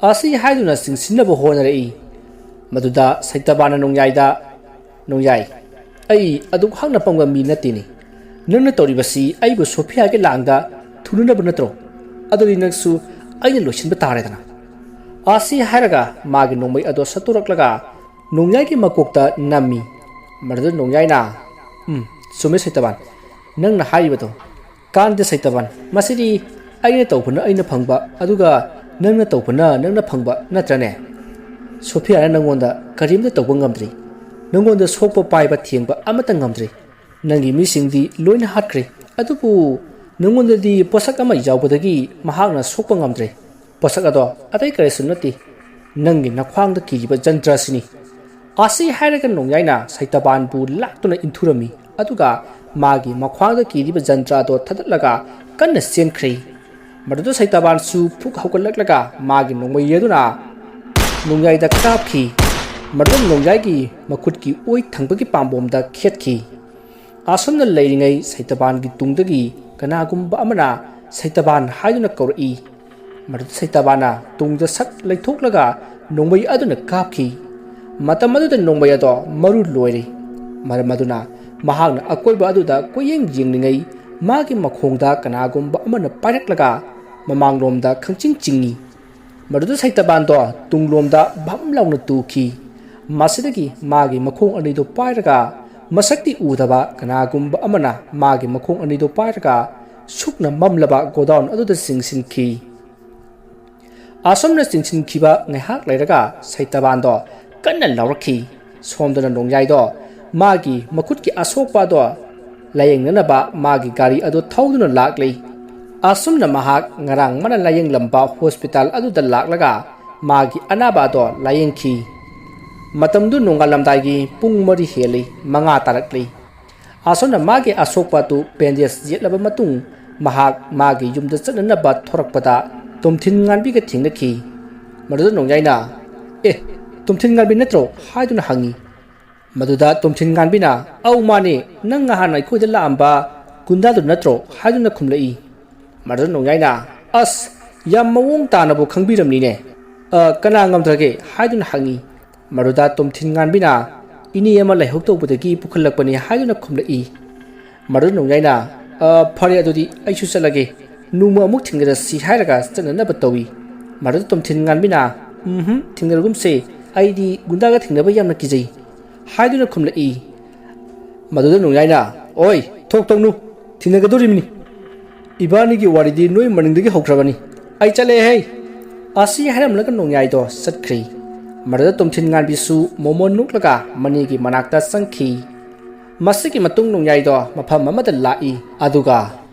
ꯑꯁꯤ ꯍꯥꯏꯗꯨꯅ ꯆꯤꯡꯁꯤꯟꯅꯕ ꯍꯣꯠꯅꯔꯛꯏ꯫ ꯃꯗꯨꯗ ꯁꯩꯇꯥꯕꯥꯟꯅ ꯅꯣꯡꯌꯥꯏꯗ, "ꯅꯣꯡꯌꯥꯏ, ꯑꯩ ꯑꯗꯨꯛ ꯍꯥꯛꯅ ꯄꯪꯕ ꯃꯤ ꯅꯠꯇꯦꯅꯦ꯫ ꯅꯪꯅ ꯇꯧꯔꯤꯕꯁꯤ ꯑꯩꯕꯨ ꯁꯣꯐꯤꯌꯥꯒꯤ ꯂꯥꯡꯗ ꯊꯨꯅꯅꯕ ꯅꯠꯇ꯭ꯔꯣ? ꯑꯗꯨꯗꯤ ꯅꯪꯁꯨ ꯑꯩꯅ ꯂꯣꯏꯁꯤꯟꯕ ꯇꯥꯔꯦꯗꯅ" ꯑꯁꯤ ꯍꯥꯏꯔꯒ ꯃꯥꯒꯤ ꯅꯣꯡꯃꯩ ꯑꯗꯣ ꯁꯠꯇꯣꯔꯛꯂꯒ ꯅꯣꯡꯌꯥꯏꯒꯤ ꯃꯀꯣꯛꯇ ꯅꯝꯃꯤ꯫ ꯃꯗꯨꯗ ꯅꯣꯡꯌꯥꯏꯅ, "ꯎꯝ, ꯆꯨꯝꯃꯦ ꯁꯩꯇꯥꯕꯥꯟ, ꯅꯪꯅ ꯍꯥꯏꯔꯤꯕꯗꯣ꯫ ꯀꯥꯟꯗꯦ ꯁꯩꯇꯥꯕꯥꯟ, ꯃꯁꯤꯗꯤ ꯑꯩꯅ ꯇꯧꯕꯅ ꯑꯩꯅ ꯐꯪꯕ, ꯑꯗꯨꯒ ꯅꯪꯅ ꯇꯧꯕꯅ ꯅꯪꯅ ꯐꯪꯕ ꯅꯠꯇ꯭ꯔꯅꯦ? ꯁꯣꯐꯤꯌꯥꯅ ꯅꯪꯉꯣꯟꯗ ꯀꯔꯤꯝꯇ ꯇꯧꯕ ꯉꯝꯗ꯭ꯔꯤ꯫ ꯅꯪꯉꯣꯟꯗ ꯁꯣꯛꯄ ꯄꯥꯏꯕ ꯊꯦꯡꯕ ꯑꯃꯠꯇ ꯉꯝꯗ꯭ꯔꯤ꯫ ꯅꯪꯒꯤ ꯃꯤꯁꯤꯡꯗꯤ ꯂꯣꯏꯅ ꯍꯥꯠꯈ꯭ꯔꯦ, ꯑꯗꯨꯕꯨ ꯅꯪꯉꯣꯟꯗꯗꯤ ꯄꯣꯠꯁꯛ ꯑꯃ ꯌꯥꯎꯕꯗꯒꯤ ꯃꯍꯥꯛꯅ ꯁꯣꯛꯄ ꯉꯝꯗ꯭ꯔꯦ꯫ ꯄꯣꯠꯁꯛ ꯑꯗꯣ ꯑꯇꯩ ꯀꯔꯤꯁꯨ ꯅꯠꯇꯦ, ꯅꯪꯒꯤ ꯅꯈ꯭ꯋꯥꯡꯗ ꯀꯤꯔꯤꯕ ꯖꯟꯇ꯭ꯔ ꯑꯁꯤꯅꯤ" ꯑꯁꯤ ꯍꯥꯏꯔꯒ ꯅꯣꯡꯌꯥꯏꯅ ꯁꯩꯇꯥꯕꯥꯟꯕꯨ ꯂꯥꯛꯇꯨꯅ ꯏꯟꯊꯨꯔꯝꯃꯤ꯫ ꯑꯗꯨꯒ ꯃꯥꯒꯤ ꯃꯈ꯭ꯋꯥꯡꯗ ꯀꯤꯔꯤꯕ ꯖꯟꯇ꯭ꯔ ꯑꯗꯣ ꯊꯥꯗꯠꯂꯒ ꯀꯟꯅ ꯆꯦꯟꯈ꯭ꯔꯦ꯫ ꯃꯗꯨꯗ ꯁꯩꯇꯥꯕꯥꯟꯁꯨ ꯐꯨꯛ ꯍꯧꯒꯠꯂꯛꯂꯒ ꯃꯥꯒꯤ ꯅꯣꯡꯃꯩ ꯑꯗꯨꯅ ꯅꯣꯡꯌꯥꯏꯗ ꯀꯥꯞꯈꯤ꯫ ꯃꯗꯨꯗ ꯅꯣꯡꯌꯥꯏꯒꯤ ꯃꯈꯨꯠꯀꯤ ꯑꯣꯏ ꯊꯪꯕꯒꯤ ꯄꯥꯝꯕꯣꯝꯗ ꯈꯦꯠꯈꯤ꯫ ꯑꯁꯨꯝꯅ ꯂꯩꯔꯤꯉꯩ ꯁꯩꯇꯥꯕꯥꯟꯒꯤ ꯇꯨꯡꯗꯒꯤ ꯀꯅꯥꯒꯨꯝꯕ ꯑꯃꯅ "ꯁꯩꯇꯥꯕꯥꯟ" ꯍꯥꯏꯗꯨꯅ ꯀꯧꯔꯛꯏ꯫ ꯃꯗꯨꯗ ꯁꯩꯇꯥꯕꯥꯟꯅ ꯇꯨꯡꯗ ꯁꯠ ꯂꯩꯊꯣꯛꯂꯒ ꯅꯣꯡꯃꯩ ꯑꯗꯨꯅ ꯀꯥꯞꯈꯤ꯫ ꯃꯇꯝ ꯑꯗꯨꯗ ꯅꯣꯡꯃꯩ ꯑꯗꯣ ꯃꯔꯨ ꯂꯣꯏꯔꯦ꯫ ꯃꯔꯝ ꯑꯗꯨꯅ ꯃꯍꯥꯛꯅ ꯑꯀꯣꯏꯕ ꯑꯗꯨꯗ ꯀꯣꯏꯌꯦꯡ ꯌꯦꯡꯂꯤꯉꯩ ꯃꯥꯒꯤ ꯃꯈꯣꯡꯗ ꯀꯅꯥꯒꯨꯝꯕ ꯑꯃꯅ ꯄꯥꯏꯔꯛꯂꯒ ꯃꯃꯥꯡꯂꯣꯝꯗ ꯈꯪꯆꯤꯡ ꯆꯤꯡꯏ꯫ ꯃꯗꯨꯗ ꯁꯩꯇꯥꯕꯥꯟꯗꯣ ꯇꯨꯡꯂꯣꯝꯗ ꯚꯝ ꯂꯥꯎꯅ ꯇꯨꯈꯤ꯫ ꯃꯁꯤꯗꯒꯤ ꯃꯥꯒꯤ ꯃꯈꯣꯡ ꯑꯅꯤꯗꯨ ꯄꯥꯏꯔꯒ ꯃꯁꯛꯇꯤ ꯎꯗꯕ ꯀꯅꯥꯒꯨꯝꯕ ꯑꯃꯅ ꯃꯥꯒꯤ ꯃꯈꯣꯡ ꯑꯅꯤꯗꯨ ꯄꯥꯏꯔꯒ ꯁꯨꯛꯅ ꯃꯝꯂꯕ ꯒꯣꯗꯥꯎꯟ ꯑꯗꯨꯗ ꯆꯤꯡꯁꯤꯟꯈꯤ꯫ ꯑꯁꯨꯝꯅ ꯆꯤꯡꯁꯤꯟꯈꯤꯕ ꯉꯥꯏꯍꯥꯛ ꯂꯩꯔꯒ ꯁꯩꯇꯕꯥꯟꯗꯣ ꯀꯟꯅ ꯂꯥꯎꯔꯛꯈꯤ꯫ ꯁꯣꯝꯗꯅ ꯅꯣꯡꯌꯥꯏꯗꯣ ꯃꯥꯒꯤ ꯃꯈꯨꯠꯀꯤ ꯑꯁꯣꯛꯄ ꯑꯗꯣ ꯂꯥꯌꯦꯡꯅꯅꯕ ꯃꯥꯒꯤ ꯒꯥꯔꯤ ꯑꯗꯨ ꯊꯧꯗꯨꯅ ꯂꯥꯛꯂꯤ꯫ ꯑꯁꯨꯝꯅ ꯃꯍꯥꯛ ꯉꯔꯥꯡ ꯃꯥꯅ ꯂꯥꯌꯦꯡꯂꯝꯕ ꯍꯣꯁꯄꯤꯇꯥꯜ ꯑꯗꯨꯗ ꯂꯥꯛꯂꯒ ꯃꯥꯒꯤ ꯑꯅꯥꯕ ꯑꯗꯣ ꯂꯥꯌꯦꯡꯈꯤ꯫ ꯃꯇꯝꯗꯨ ꯅꯣꯡꯉꯥꯜꯂꯝꯗꯥꯏꯒꯤ ꯄꯨꯡ ꯃꯔꯤ ꯍꯦꯜꯂꯤ, ꯃꯉꯥ ꯇꯥꯔꯛꯂꯤ꯫ ꯑꯁꯨꯝꯅ ꯃꯥꯒꯤ ꯑꯁꯣꯛꯄ ꯑꯗꯨ ꯕꯦꯟꯗꯦꯖ ꯌꯦꯠꯂꯕ ꯃꯇꯨꯡ ꯃꯍꯥꯛ ꯃꯥꯒꯤ ꯌꯨꯝꯗ ꯆꯠꯅꯅꯕ ꯊꯣꯔꯛꯄꯗ ꯇꯣꯝꯊꯤꯟ ꯉꯥꯟꯕꯤꯒ ꯊꯦꯡꯅꯈꯤ꯫ ꯃꯗꯨꯗ ꯅꯣꯡꯌꯥꯏꯅ, "ꯑꯦ, ꯇꯣꯝꯊꯤꯟ ꯉꯥꯟꯕꯤ ꯅꯠꯇ꯭ꯔꯣ?" ꯍꯥꯏꯗꯨꯅ ꯍꯪꯉꯤ꯫ ꯃꯗꯨꯗ ꯇꯣꯝꯊꯤꯟ ꯉꯥꯟꯕꯤꯅ, "ꯑꯧ, ꯃꯥꯅꯦ, ꯅꯪ ꯅꯍꯥꯟ ꯑꯩꯈꯣꯏꯗ ꯂꯥꯛꯑꯝꯕ ꯒꯨꯟꯗꯥꯗꯨ ꯅꯠꯇ꯭ꯔꯣ?" ꯍꯥꯏꯗꯨꯅ ꯈꯨꯝꯂꯛꯏ꯫ ꯃꯗꯨꯗ ꯅꯣꯡꯌꯥꯏꯅ, "ꯑꯁ, ꯌꯥꯝ ꯃꯑꯣꯡ ꯇꯥꯅꯕꯨ ꯈꯪꯕꯤꯔꯝꯂꯤꯅꯦ꯫ ꯑ, ꯀꯅꯥ ꯉꯝꯗ꯭ꯔꯒꯦ?" ꯍꯥꯏꯗꯨꯅ ꯍꯪꯉꯤ꯫ ꯃꯗꯨꯗ ꯇꯣꯝꯊꯤꯟ ꯉꯥꯟꯕꯤꯅ, "ꯏꯅꯦ ꯑꯃ ꯂꯥꯏꯍꯧ ꯇꯧꯕꯗꯒꯤ ꯄꯨꯈꯠꯂꯛꯄꯅꯤ" ꯍꯥꯏꯗꯨꯅ ꯈꯨꯝꯂꯛꯏ꯫ ꯃꯗꯨꯗ ꯅꯣꯡꯌꯥꯏꯅ, "ꯑ, ꯐꯔꯦ, ꯑꯗꯨꯗꯤ ꯑꯩꯁꯨ ꯆꯠꯂꯒꯦ, ꯅꯣꯡꯃ ꯑꯃꯨꯛ ꯊꯦꯡꯅꯔꯁꯤ" ꯍꯥꯏꯔꯒ ꯆꯠꯅꯅꯕ ꯇꯧꯏ꯫ ꯃꯗꯨꯗ ꯇꯣꯝꯊꯤꯟ ꯉꯥꯟꯕꯤꯅ, "ꯎꯝꯍꯨꯝ, ꯊꯦꯡꯅꯔꯒꯨꯝꯁꯦ, ꯑꯩꯗꯤ ꯒꯨꯟꯗꯥꯒ ꯊꯦꯡꯅꯕ ꯌꯥꯝꯅ ꯀꯤꯖꯩ" ꯍꯥꯏꯗꯨꯅ ꯈꯨꯝꯂꯛꯏ꯫ ꯃꯗꯨꯗ ꯅꯣꯡꯌꯥꯏꯅ, "ꯑꯣꯏ, ꯊꯣꯛ ꯇꯧꯅꯨ, ꯊꯦꯡꯅꯒꯗꯧꯔꯤꯕꯅꯤ꯫ ꯏꯕꯥꯅꯤꯒꯤ ꯋꯥꯔꯤꯗꯤ ꯅꯣꯏ ꯃꯅꯤꯡꯗꯒꯤ ꯍꯧꯈ꯭ꯔꯕꯅꯤ꯫ ꯑꯩ ꯆꯠꯂꯦꯍꯦ!" ꯑꯁꯤ ꯍꯥꯏꯔꯝꯂꯒ ꯅꯣꯡꯌꯥꯏꯗꯣ ꯆꯠꯈ꯭ꯔꯤ꯫ ꯃꯗꯨꯗ ꯇꯣꯝꯊꯤꯟ ꯉꯥꯟꯕꯤꯁꯨ ꯃꯣꯃꯣꯟ ꯅꯣꯛꯂꯒ ꯃꯅꯤꯒꯤ ꯃꯅꯥꯛꯇ ꯆꯪꯈꯤ꯫ ꯃꯁꯤꯒꯤ ꯃꯇꯨꯡ ꯅꯣꯡꯌꯥꯏꯗꯣ ꯃꯐꯝ ꯑꯃꯗ ꯂꯥꯛꯏ, ꯑꯗꯨꯒ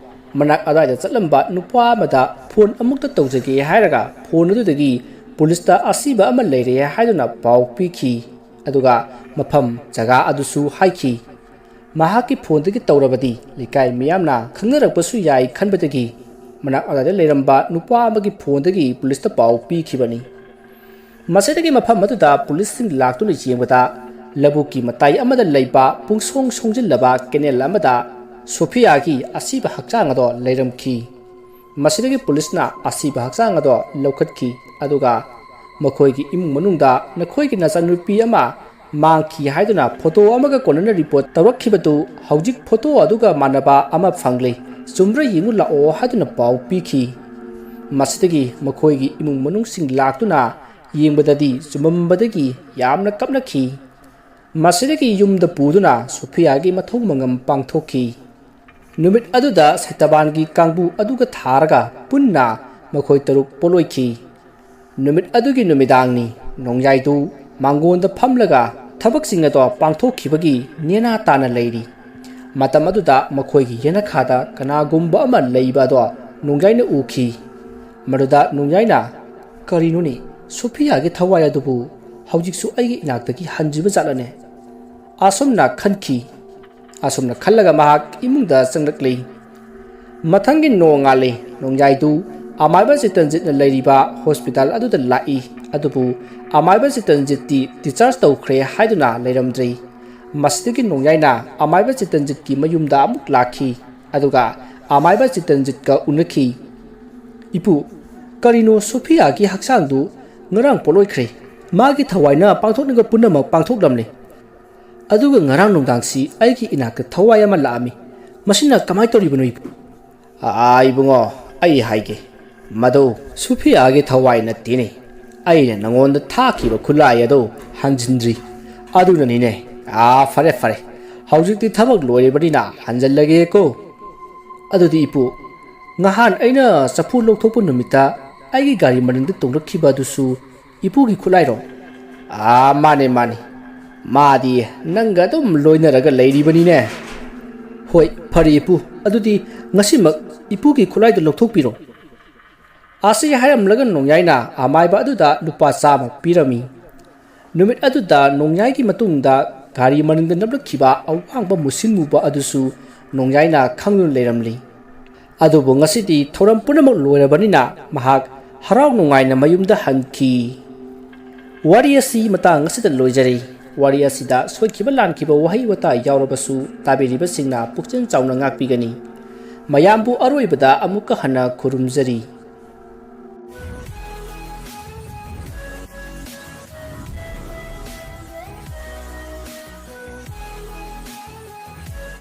ꯃꯅꯥꯛ ꯑꯗꯨꯋꯥꯏꯗ ꯆꯠꯂꯝꯕ ꯅꯨꯄꯥ ꯑꯃꯗ ꯐꯣꯟ ꯑꯃꯨꯛꯇ ꯇꯧꯖꯒꯦ ꯍꯥꯏꯔꯒ ꯐꯣꯟ ꯑꯗꯨꯗꯒꯤ ꯄꯨꯂꯤꯁꯇ ꯑꯁꯤꯕ ꯑꯃ ꯂꯩꯔꯦ ꯍꯥꯏꯗꯨꯅ ꯄꯥꯎ ꯄꯤꯈꯤ꯫ ꯑꯗꯨꯒ ꯃꯐꯝ ꯖꯒꯥ ꯑꯗꯨꯁꯨ ꯍꯥꯏꯈꯤ꯫ ꯃꯍꯥꯛꯀꯤ ꯐꯣꯟꯗꯒꯤ ꯇꯧꯔꯕꯗꯤ ꯂꯩꯀꯥꯏ ꯃꯤꯌꯥꯝꯅ ꯈꯪꯅꯔꯛꯄꯁꯨ ꯌꯥꯏ ꯈꯟꯕꯗꯒꯤ ꯃꯅꯥꯛ ꯑꯗꯨꯋꯥꯏꯗ ꯂꯩꯔꯝꯕ ꯅꯨꯄꯥ ꯑꯃꯒꯤ ꯐꯣꯟꯗꯒꯤ ꯄꯨꯂꯤꯁꯇ ꯄꯥꯎ ꯄꯤꯈꯤꯕꯅꯤ꯫ ꯃꯁꯤꯗꯒꯤ ꯃꯐꯝ ꯑꯗꯨꯗ ꯄꯨꯂꯤꯁꯁꯤꯡ ꯂꯥꯛꯇꯨꯅ ꯌꯦꯡꯕꯗ ꯂꯧꯕꯨꯛꯀꯤ ꯃꯇꯥꯏ ꯑꯃꯗ ꯂꯩꯕ ꯄꯨꯡꯁꯣꯡ ꯁꯣꯡꯖꯤꯜꯂꯕ ꯀꯦꯅꯦꯜ ꯑꯃꯗ ꯁꯣꯐꯤꯌꯥꯒꯤ ꯑꯁꯤꯕ ꯍꯛꯆꯥꯡ ꯑꯗꯣ ꯂꯩꯔꯝꯈꯤ꯫ ꯃꯁꯤꯗꯒꯤ ꯄꯨꯂꯤꯁꯅ ꯑꯁꯤꯕ ꯍꯛꯆꯥꯡ ꯑꯗꯣ ꯂꯧꯈꯠꯈꯤ, ꯑꯗꯨꯒ ꯃꯈꯣꯏꯒꯤ ꯏꯃꯨꯡ ꯃꯅꯨꯡꯗ ꯅꯈꯣꯏꯒꯤ ꯅꯆꯥꯅꯨꯄꯤ ꯑꯃ ꯃꯥꯡꯈꯤ ꯍꯥꯏꯗꯨꯅ ꯐꯣꯇꯣ ꯑꯃꯒ ꯀꯣꯟꯅꯅ ꯔꯤꯄꯣꯔꯠ ꯇꯧꯔꯛꯈꯤꯕꯗꯨ ꯍꯧꯖꯤꯛ ꯐꯣꯇꯣ ꯑꯗꯨꯒ ꯃꯥꯟꯅꯕ ꯑꯃ ꯐꯪꯂꯦ, ꯆꯨꯝꯕ꯭ꯔꯥ ꯌꯦꯡꯉꯨ ꯂꯥꯛꯑꯣ ꯍꯥꯏꯗꯨꯅ ꯄꯥꯎ ꯄꯤꯈꯤ꯫ ꯃꯁꯤꯗꯒꯤ ꯃꯈꯣꯏꯒꯤ ꯏꯃꯨꯡ ꯃꯅꯨꯡꯁꯤꯡ ꯂꯥꯛꯇꯨꯅ ꯌꯦꯡꯕꯗꯗꯤ ꯆꯨꯝꯃꯝꯕꯗꯒꯤ ꯌꯥꯝꯅ ꯀꯞꯅꯈꯤ꯫ ꯃꯁꯤꯗꯒꯤ ꯌꯨꯝꯗ ꯄꯨꯗꯨꯅ ꯁꯣꯐꯤꯌꯥꯒꯤ ꯃꯊꯧ ꯃꯉꯝ ꯄꯥꯡꯊꯣꯛꯈꯤ꯫ ꯅꯨꯃꯤꯠ ꯑꯗꯨꯗ ꯁꯩꯇꯕꯥꯟꯒꯤ ꯀꯥꯡꯕꯨ ꯑꯗꯨꯒ ꯊꯥꯔꯒ ꯄꯨꯟꯅ ꯃꯈꯣꯏ ꯇꯔꯨꯛ ꯄꯣꯠꯂꯣꯏꯈꯤ꯫ ꯅꯨꯃꯤꯠ ꯑꯗꯨꯒꯤ ꯅꯨꯃꯤꯗꯥꯡꯅꯤ꯫ ꯅꯣꯡꯌꯥꯏꯗꯨ ꯃꯥꯡꯒꯣꯟꯗ ꯐꯝꯂꯒ ꯊꯕꯛꯁꯤꯡ ꯑꯗꯣ ꯄꯥꯡꯊꯣꯛꯈꯤꯕꯒꯤ ꯅꯦꯅꯥ ꯇꯥꯅ ꯂꯩꯔꯤ꯫ ꯃꯇꯝ ꯑꯗꯨꯗ ꯃꯈꯣꯏꯒꯤ ꯌꯦꯅꯈꯥꯗ ꯀꯅꯥꯒꯨꯝꯕ ꯑꯃ ꯂꯩꯕ ꯑꯗꯣ ꯅꯣꯡꯌꯥꯏꯅ ꯎꯈꯤ꯫ ꯃꯗꯨꯗ ꯅꯣꯡꯌꯥꯏꯅ, "ꯀꯔꯤꯅꯣꯅꯦ, ꯁꯣꯐꯤꯌꯥꯒꯤ ꯊꯋꯥꯏ ꯑꯗꯨꯕꯨ ꯍꯧꯖꯤꯛꯁꯨ ꯑꯩꯒꯤ ꯏꯅꯥꯛꯇꯒꯤ ꯍꯟꯗ꯭ꯔꯤꯕ ꯖꯥꯠꯂꯅꯦ?" ꯑꯁꯨꯝꯅ ꯈꯟꯈꯤ꯫ ꯑꯁꯨꯝꯅ ꯈꯜꯂꯒ ꯃꯍꯥꯛ ꯏꯃꯨꯡꯗ ꯆꯪꯂꯛꯂꯤ꯫ ꯃꯊꯪꯒꯤ ꯅꯣꯡꯉꯥꯜꯂꯤ꯫ ꯅꯣꯡꯌꯥꯏꯗꯨ ꯑꯃꯥꯏꯕ ꯆꯤꯇꯟꯖꯤꯠꯅ ꯂꯩꯔꯤꯕ ꯍꯣꯁꯄꯤꯇꯥꯜ ꯑꯗꯨꯗ ꯂꯥꯛꯏ꯫ ꯑꯗꯨꯕꯨ ꯑꯃꯥꯏꯕ ꯆꯤꯇꯟꯖꯤꯠꯇꯤ discharge ꯇꯧꯈ꯭ꯔꯦ ꯍꯥꯏꯗꯨꯅ ꯂꯩꯔꯝꯗ꯭ꯔꯤ꯫ ꯃꯁꯤꯗꯒꯤ ꯅꯣꯡꯌꯥꯏꯅ ꯑꯃꯥꯏꯕ ꯆꯤꯇꯟꯖꯤꯠꯀꯤ ꯃꯌꯨꯝꯗ ꯑꯃꯨꯛ ꯂꯥꯛꯈꯤ꯫ ꯑꯗꯨꯒ ꯑꯃꯥꯏꯕ ꯆꯤꯇꯟꯖꯤꯠꯀ ꯎꯅꯈꯤ꯫ "ꯏꯄꯨ, ꯀꯔꯤꯅꯣ ꯁꯣꯐꯤꯌꯥꯒꯤ ꯍꯛꯆꯥꯡꯗꯨ ꯉꯔꯥꯡ ꯄꯣꯠꯂꯣꯏꯈ꯭ꯔꯦ? ꯃꯥꯒꯤ ꯊꯋꯥꯏꯅ ꯄꯥꯡꯊꯣꯛꯅꯤꯡꯕ ꯄꯨꯝꯅꯃꯛ ꯄꯥꯡꯊꯣꯛꯂꯝꯂꯦ꯫ ꯑꯗꯨꯒ ꯉꯔꯥꯡ ꯅꯨꯡꯗꯥꯡꯁꯤ ꯑꯩꯒꯤ ꯏꯅꯥꯛꯇ ꯊꯋꯥꯏ ꯑꯃ ꯂꯥꯛꯑꯝꯃꯤ꯫ ꯃꯁꯤꯅ ꯀꯃꯥꯏꯅ ꯇꯧꯔꯤꯕꯅꯣ, ꯏꯄꯨ?" "ꯑꯥ, ꯏꯕꯨꯡꯉꯣ, ꯑꯩ ꯍꯥꯏꯒꯦ꯫ ꯃꯗꯨ ꯁꯣꯐꯤꯌꯥꯒꯤ ꯊꯋꯥꯏ ꯅꯠꯇꯦꯅꯦ꯫ ꯑꯩꯅ ꯅꯉꯣꯟꯗ ꯊꯥꯈꯤꯕ ꯈꯨꯠꯂꯥꯏ ꯑꯗꯨ ꯍꯟꯖꯤꯟꯗ꯭ꯔꯤ꯫ ꯑꯗꯨꯅꯅꯤꯅꯦ꯫ ꯑꯥ, ꯐꯔꯦ, ꯐꯔꯦ꯫ ꯍꯧꯖꯤꯛꯇꯤ ꯊꯕꯛ ꯂꯣꯏꯔꯤꯕꯅꯤꯅ ꯍꯟꯖꯤꯜꯂꯒꯦꯀꯣ꯫ ꯑꯗꯨꯗꯤ ꯏꯄꯨ, ꯉꯍꯥꯟ ꯑꯩꯅ ꯆꯐꯨ ꯂꯧꯊꯣꯛꯄ ꯅꯨꯃꯤꯠꯇ ꯑꯩꯒꯤ ꯒꯥꯔꯤ ꯃꯅꯤꯡꯗ ꯇꯣꯡꯂꯛꯈꯤꯕ ꯑꯗꯨꯁꯨ ꯏꯄꯨꯒꯤ ꯈꯨꯠꯂꯥꯏꯔꯣ?" "ꯑꯥ, ꯃꯥꯅꯦ, ꯃꯥꯅꯦ꯫ ꯃꯥꯗꯤ ꯅꯪꯒ ꯑꯗꯨꯝ ꯂꯣꯏꯅꯔꯒ ꯂꯩꯔꯤꯕꯅꯤꯅꯦ꯫ ꯍꯣꯏ, ꯐꯔꯦ ꯏꯄꯨ꯫ ꯑꯗꯨꯗꯤ ꯉꯁꯤꯃꯛ ꯏꯄꯨꯒꯤ ꯈꯨꯠꯂꯥꯏꯗꯨ ꯂꯧꯊꯣꯛꯄꯤꯔꯣ꯫" ꯑꯁꯤ ꯍꯥꯏꯔꯝꯂꯒ ꯅꯣꯡꯌꯥꯏꯅ ꯑꯃꯥꯏꯕ ꯑꯗꯨꯗ ꯂꯨꯄꯥ ꯆꯥꯝꯃ ꯄꯤꯔꯝꯃꯤ꯫ ꯅꯨꯃꯤꯠ ꯑꯗꯨꯗ ꯅꯣꯡꯌꯥꯏꯒꯤ ꯃꯇꯨꯡꯗ ꯒꯥꯔꯤ ꯃꯅꯤꯡꯗ ꯅꯞꯂꯛꯈꯤꯕ ꯑꯋꯥꯡꯕ ꯃꯨꯁꯤꯟ ꯃꯨꯕ ꯑꯗꯨꯁꯨ ꯅꯣꯡꯌꯥꯏꯅ ꯈꯪꯗꯨꯅ ꯂꯩꯔꯝꯂꯤ꯫ ꯑꯗꯨꯕꯨ ꯉꯁꯤꯗꯤ ꯊꯧꯔꯝ ꯄꯨꯝꯅꯃꯛ ꯂꯣꯏꯔꯕꯅꯤꯅ ꯃꯍꯥꯛ ꯍꯔꯥꯎ ꯅꯨꯡꯉꯥꯏꯅ ꯃꯌꯨꯝꯗ ꯍꯟꯈꯤ꯫ ꯋꯥꯔꯤ ꯑꯁꯤ ꯃꯇꯥꯡ ꯑꯁꯤꯗ ꯂꯣꯏꯖꯔꯦ꯫ ꯋꯥꯔꯤ ꯑꯁꯤꯗ ꯁꯣꯏꯈꯤꯕ ꯂꯥꯟꯈꯤꯕ ꯋꯥꯍꯩ ꯋꯥꯇꯥ ꯌꯥꯎꯔꯕꯁꯨ ꯇꯥꯕꯤꯔꯤꯕꯁꯤꯡꯅ ꯄꯨꯛꯆꯦꯜ ꯆꯥꯎꯅ ꯉꯥꯛꯄꯤꯒꯅꯤ꯫ ꯃꯌꯥꯝꯕꯨ ꯑꯔꯣꯏꯕꯗ ꯑꯃꯨꯛꯀ ꯍꯟꯅ ꯈꯨꯔꯨꯝꯖꯔꯤ꯫